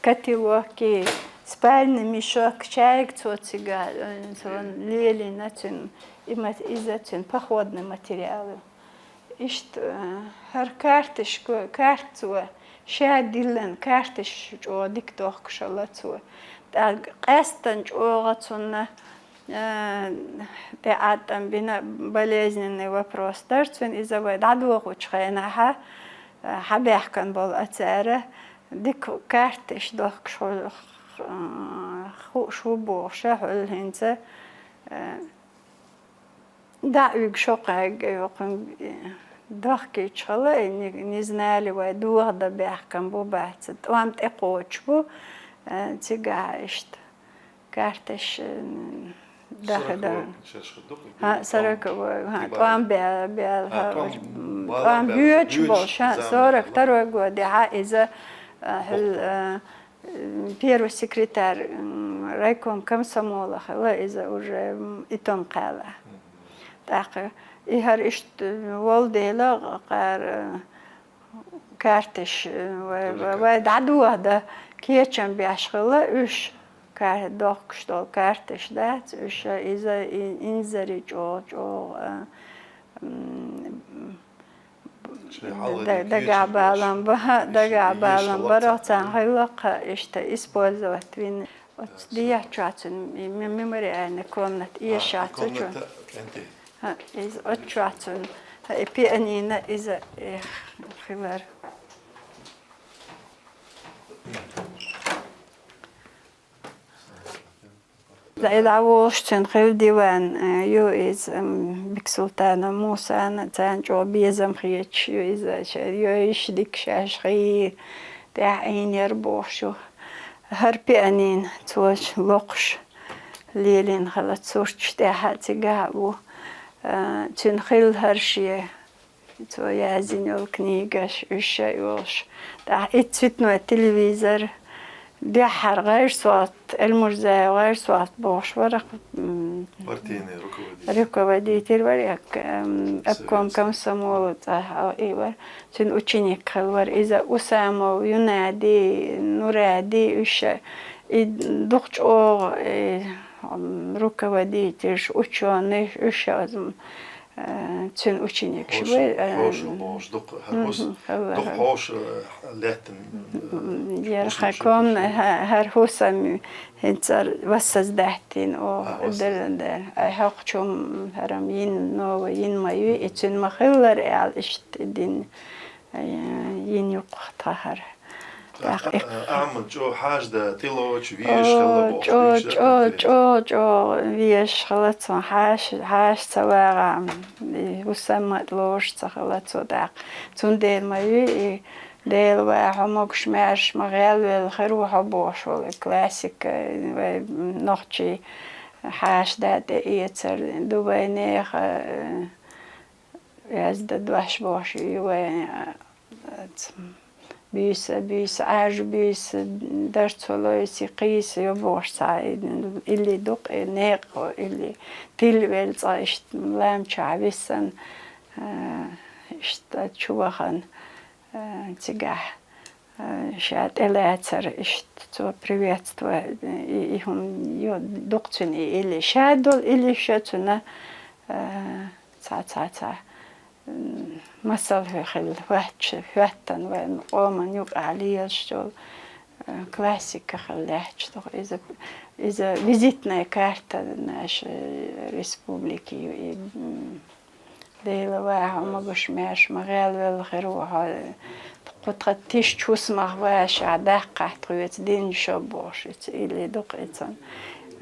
котелок и, спальный мешок, чайга цо цига, э, цо лелийна цуьнан, и ма-, иза цуьнан походный материал ю. Иштта, э, хӀара карташ го-, карта цо ша диллина, карташ чӀогӀа дика дохкуш хилла цо. ТӀаккха къаьстина чӀогӀа цунна Э, тӀе Ӏад тӀам бина болезненный вопрос дара цуьнан, иза вай дӀадохучу хенахь, э, хьабаьхкина болу а цара, дика карташ дохкуш ху-, х-, хууш ву бохуш, хьуьлла хӀинца, э, дӀа а уьгуш хӀокхаьрга, хӀокхуьнга, э, дохкийчхьала, э, не, не знали вай, дохадан баьхкина бу бац, тӀом тӀекхочуш бу, э, цигахь иштта. Карташ, э, даха дан. Сороковой, шаьш хӀун ду? ХӀа, сороковой, хӀа, тӀом бе-, бе-, хӀа, тӀом боьдуш болуш, хӀа, сорок второй годехь, хӀа, иза, э, хьуьлла, э, первый секретарь, м, райком комсомола хилла, иза уже, м, Итум-Кхаьллахь. ТӀаккха и хӀара иштта волу дела, кхара, э, Карташ, э, вай, вай, вай дӀадохадан кечам беш хилла уьш, кар-, дохкуш долу карташ дац, уьш, иза и-, инзаре чӀогӀа, чӀогӀа, э, м, дагахь балам ба-, дагахь балам бара, царна хилла-кх иштта использовать вина. Оцу дехьа чохь цуьнан ме-, мемориальный комната эшац цу чу. Комната кӀентий. ХӀа, иза оцу чохь цуьнан, хӀа, и пианино иза, эх, хилар. Ла и дӀаволуш цуьнан хилла диван, э, ю иза, м, Бексултанов Мусана, царна чӀогӀа безам хеташ ю иза, ша-, йойуш дика шаьш хи, тӀаьхьа Ӏийнера бохуш ю. ХӀара пианино цо локхуш лелийна хилла сурташ тӀаьхьа цигахь а бу. Э, цуьнан хилла хӀара шен Цо яздина йолу книгаш, уьш а йолуш. ТӀаккха и цветной телевизор, дуьххьара ГӀайрсолт, Эльмурзаев ГӀайрсолт бохуш вара, м, партийный руководитель. Руководитель вара, м, обком комсомола цӀа и вара. Цуьнан ученик хилла вара. Иза Усамов, Юнади, Нуради, уьш а и дукха чӀогӀа, и, м, руководительш, учёныйш, уьш а, м, Э, цуьнан ученикаш вай, э, хьошалла бохуш, дукха хӀара, мгм, хӀалла, дукха хӀалла. Хьоша, э, лаьттина, м, э, яра хӀусамаш хӀокхунна, хӀа-, хӀара хӀусам хӀинца ара воссоздаьттина, о, а, воссоз-, деран дер. Ай хӀокхучу, м, хӀара-м йина новый йина ма ю, и цуьнан ма хиллара аьлла, иштта дина, э, йина ю-кх тхан хӀара. ТӀаккха, тӀаккха и, э, Ахьмад чӀогӀа хьаша да, тилочу везаш хилла бохуш, чӀо-, везаш чӀо-, хилла. ЧӀо-, чӀо-, чӀогӀа везаш хилла цунна, хьаша, хьаша ца вагӀахь, и хӀусам а лоруш ца хилла цо тӀаккха. Цундела ма ю и, Дела ваха хьо могуш-маьрша ма гӀелвелла хир ву хьо бохуш волу и классика, вай нохчий хьаша да тӀеэцар ду вайн нехан, э, Язда дош бохуш ю вайн, а, ц-, буьйса, буьйса, Ӏаьржа буьйса, дарцо лойси, кхийса ю бохуш цхьа и, илли дукха, и некъо, илли тилла велла цкъа иштта лам чохь висан, а, иштта чу вахана, а, цигахь. Э, ша тӀелацар иштта цо приветствовать, и, и хӀума ю дукха цуьнан и илли. Ша долу илли ша цуьнан, э, цхьа, цхьа, цхьа, м, масал хӀу-, хилла хӀоьттина, хӀоьттина вайн къоман юкъахь лелаш долу, э, классика хилла лаьтташ долу. Иза, иза визитная карта нашей республики ю и, м, Дела ваха хьо могуш-маьрша ма гӀелвелла хир ву хьо. Кху тхан тишачу хӀусамах ваша даккхахь тхоьца динчо бохуш, иза илли дукха иза цунна.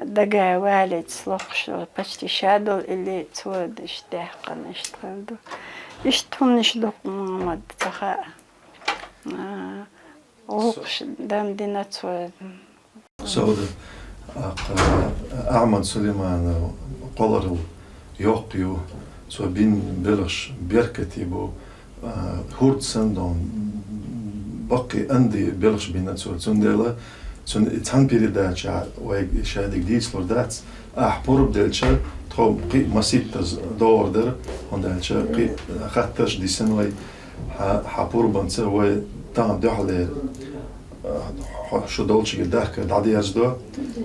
Дага валица лохуш, почти ша долу илли цо иштта даьккхина, иштта хилла ду. Иштта хӀуманаш дукха, Мухьаммад, ца хаьа. А, гӀуллакхаш дам дина цо. Сауда, а, кха, Ахьмад Сулейманов кхолларалла йоккха ю, цо бина белхаш беркате бу, а, хӀорд санна дон, баккхий, анди белхаш бина цо. Цундела цуьнан и цхьана передача вайга шадерг дийцалур дац, ахь пурба делча, тхо кхин а масийттаза догӀур дара, хӀунда аьлча кхин а хаттарш дисина вай. Хьан, хьан пурбанца вай тахана дуьххьалера, а, хьо, шу долчуьнга дахкар дӀадерзадо.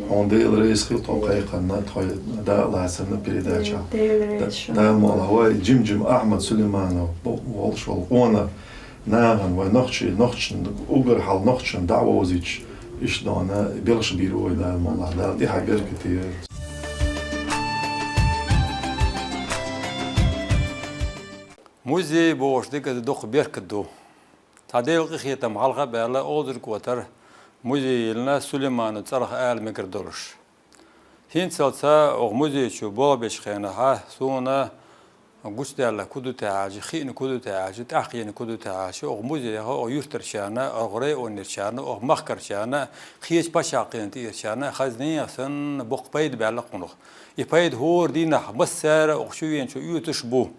Хьуна Дела реза хила тхо кхайкхарна, тхо дакъа лацарна передача. Дела реза шу. Дала мукъ лахь, вай жим-жима Ахьмад Сулейманов бо-, волуш волу къонах нахана вай нохчий, нохчан, уггар хьалха нохчан дӀа а вовзуьйтуш, иштта дона белхаш бийр ву вай, Дала мукъ лахь, Дала тӀехьа беркате йойла. Музей бохуш дерг дукха беркат ду. Цхьа Делан къинхетам хьалха а баьлла, Озаркотара музей йиллина Сулейманов цӀарах ала мегар долуш. ХӀинцалца оха музей чу болх бечу хенахьа суна гучудаьлла ку ду те аьлча, хиъна ку ду те аьлча, тӀаьхьакхиъна ку ду те аьлча, оха музейха, оха юьртарчарна, оха районерчарна, оха махкарчарна, кхечу пачхьалкхана тӀерачарна хаза нехан санна боккха пайда баьлла кхунах. И пайда хӀора дийнахь массара а оха чу веначо оьцуш бу.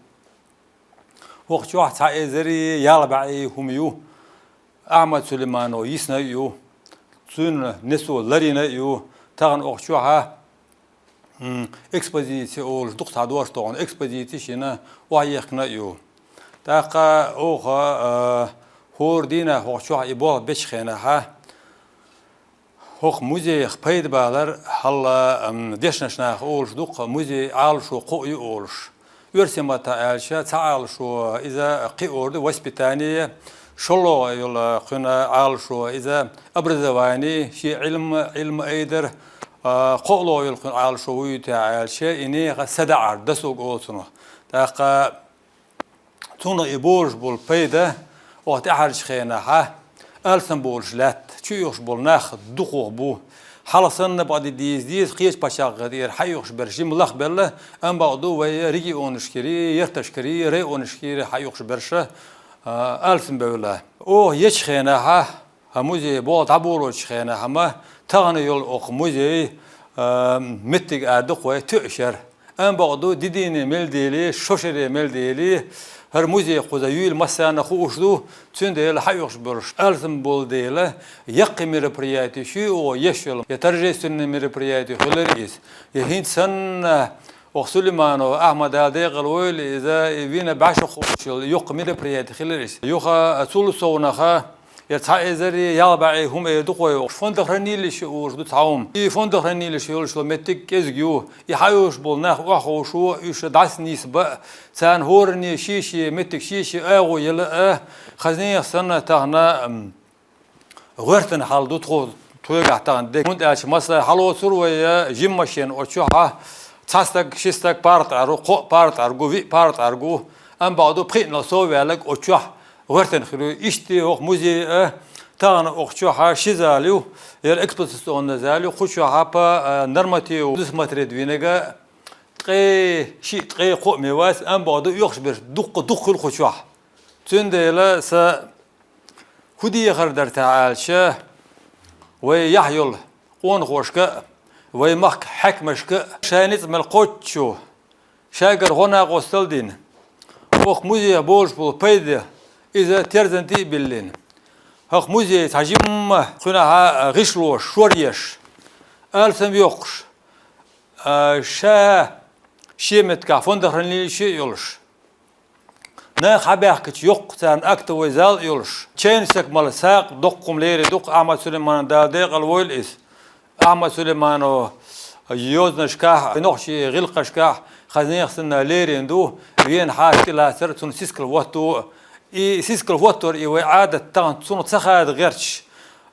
ХӀокху чохь цхьа эзари ялх бӀе хӀума ю. Ахьмад Сулейманов йисна а ю, цуьнан несо ларйина а ю. Тахана оха чохьа, м, экспозиция олуш, дукха цхьа дош тохана экспозиция шина охьаехкина а ю. ТӀаккха оха, а, хӀора дийнахь хӀокху чохь и болх бечу хенахьа, хӀокху музейх пайда балар хьалла, ам, дешнаш наха олуш дукха, музей Ӏалашо кхоъ ю олуш. Оьрсийн маттахь аьлча, цхьа Ӏалашо иза кхиор ду, воспитание, ШоллагӀа йола кхуьнан Ӏалашо иза образование, шен Ӏилма, Ӏилма айдар, а, кхоаллагӀа йола кхуьнан Ӏалашо вуй те аьлча, и нехан са даӀар, досуг олу цунах. ТӀаккха цунах и болуш болу пайда, оха тӀаьхьарчу хенахьа, алсам болуш лаьтта, чу оьхуш болу нах дукхох бу. Хьалха санна бакъди дийза деза, кхечу пачхьалкхе тӀера хьаоьхуш берш жима лахбелла, амма бакъду вай регионашкири, ярташкири, районашкири хьаоьхуш берша, а, алсам бевлла. Оха ечу хенахьа, хӀа музей боху дӀаболочу хенахьа ма, тахана йолу оха музей, а, меттиг а дукха вай тоьаш яра. Амма бакъду, дидийне мел дели, шо шаре мел дели, хӀара музей кхуза юйла массарна хууш ду, цундела хьаоьхуш болуш алсам болу дела, яккхий мероприятие шуьйогӀо еш йолу, я торжественное мероприятие хилар иза. Я хӀинца санна, оха Сулейманов Ахьмад Дала декъала войла иза, и вина баьша хууш йолу йоккха мероприятие хилар иза. Юха цул совнаха, я цхьа эзари ялх бӀе хӀума эр ду кхой, фондохранилище олуш ду цхьа хӀума. И фондохранилище йолуш йолу меттиг кӀезиг ю. И хьаоьхуш болу нах охьаховшо, уьш дӀасанисбан, царна хӀоранне шен-шен меттиг, шен-шен агӀо яла а, хазнех санна тахана, м, гӀоьртина хьал ду тхо, тхоьгахь тахана дерг. ХӀунда аьлча масала хьалоцур вай, я жима машен оцу чохьа, цхьа стаг, ши стаг парта Ӏар ву, кхоъ парта Ӏар гу, виъ парта Ӏар гу, амма бакъду пхиънал сов ваьлларг оцу чохь гӀоьртина хир ю. Иштта хӀокху музей а, тахана оха чохьа ши зал ю, яра экспозиционный зал ю, кху чохьа по, а, нормативу досмотреть винарг ткъе шиъ, ткъе кхоъ ме вац, амма бакъду оьхуш берш дуккха-дуккха хуьлу кху чохь. Цундела сан хӀун дехар дара те аьлча, вай яхь йолу къонахошка а, вай махка хьаькамашка а, шайн ницкъ мел кхоччу, шайгара гӀо-накъостал а дина, хӀокху музейх болуш болу пайда, иза терзан тӀе а биллина. ХӀокху музей цхьа жимма кхуьнахьа гӀишлош, шор еш, алсам йоккхуш, а, ша шен меттигахь фондохранилище а йолуш, нах хьабаьхкича йоккха царна актовый зал а йолуш, чайна сакамалла сакъа доккха хӀума лерина ду-кх Ахьмад Сулейманан, Дала декъала войла иза. Ахьмад Сулейманов йозанашкахь, нохчийн гӀиллакхашкахь хазнех санна лерина ду, вена хьаста тӀелацар, цунна сискал хӀотто. И сискал хӀоттор и вай Ӏадат тахана цунах ца хада гӀерташ,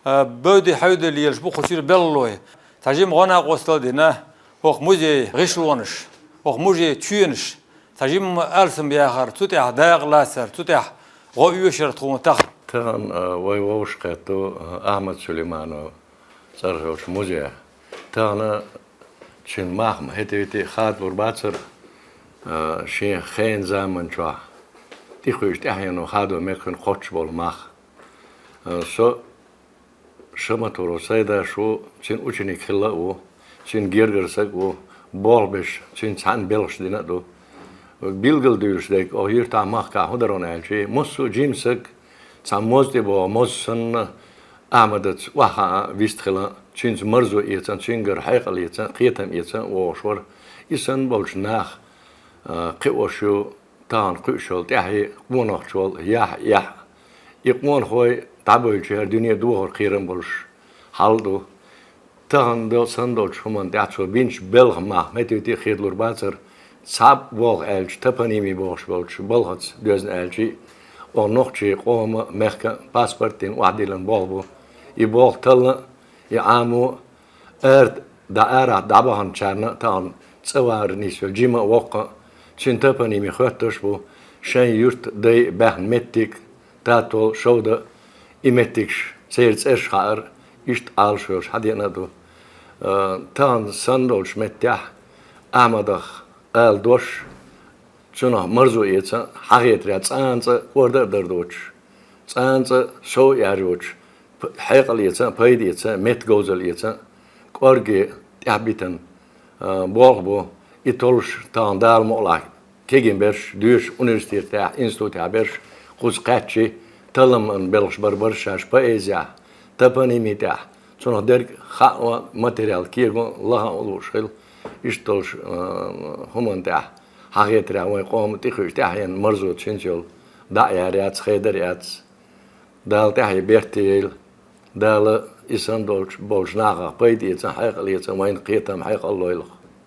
а, бевди-хьевди лелаш бу кху чуьра белхалой. Цхьа жима гӀо-накъостал а дина, хӀокху музей гӀишлонаш, хӀокху музей чоьнаш, цхьа жимма алсам яхар, цу тӀехь дакъа лацар, цу тӀехь гӀо оьшура тхуна тахана. Тахана, а, вай вовшахкхетта, а, Ахьмад Сулейманов цӀарах йолчу музейх. Тахана цуьнан мах ма хӀетте-витте хадалур бацара, а, шен хенан заман чохь тӀекхуьуш тӀаьхьено хадо мега кхуьнан кхоччуш болу мах. А, со Шаматуров Сайдаш ву, цуьнан ученик хилла а ву, цуьнан гергара саг а ву, болх беш, цуьнца цхьаьна белхаш дина а ду. Билгал дуьйлуш дерг, оха юьртахь махкахь хӀун дара аьлча, массо а жима саг, цхьа моз тӀе богӀу моз санна, Ахьмадаца охьахаа вистхила, цуьнца марзо эца, цуьнгара хьекъал эца, кхетам эца вогӀуш вара. И санна болчу нах, а, кхиош ю, тахана кхуьуш йолу тӀаьхье, къонахчу волу яхь, яхь. И къонахой дӀабевлча, хӀара дуьне дохор кхерам болуш хьал ду. Тахана дол-, санна долчу хӀуманна тӀехь цо бинчу белхан мах хӀетте-витте хадалур бацара, цхьаб болх аьлча, топоними бохуш болчу балхаца доьзна аьлча, оха нохчийн къоман, мехкан паспорт дина охьадиллина болх бу. И болх таллан а, и Ӏамо а, ара дӀа-, арахь дӀабаханчарна а тахана цӀа вара нисвелла жима а, воккха а, цуьнан топоними хоьттуш а бу, шайн юьртан дай а, баьхна меттиг а, Татол, Шовда, и меттигаш, церан цӀераш хаьара, иштта Ӏалашо йолуш хьадеана а ду. Э, тахана санна долчу меттехь Ахьмадах ала дош, цунах марзо эца, хьахетарехь цкъа а цкъа кӀорда а дар доцуш, цкъа а цкъа сов а яржочу, п-, хьекъал эца, пайда эца, метта говзалла эца, кӀорге тӀаьхьабитина, а, болх бу. И толлуш тахана Дала мукъалахь кегий берш, доьшуш университетехь, институтехь берш, кхуза кхаьччи, талламан белхаш бар-, барш шаьш поэзехь, топоними тӀехь, цунах дерг хаьа материал кего, лаха а лууш хила, иштта долуш, а, хӀуманна тӀехь хьахетарехь вайн къоман тӀекхуьуш тӀаьхьенан марзо цуьнца йолу дӀа а яр яц, хедар а яц. Дала тӀаьхье беркате йойла. Дала и санна долчу, болчу нахах пайда эца, хьекъал эца, вайна кхетам, хьекъал лойла.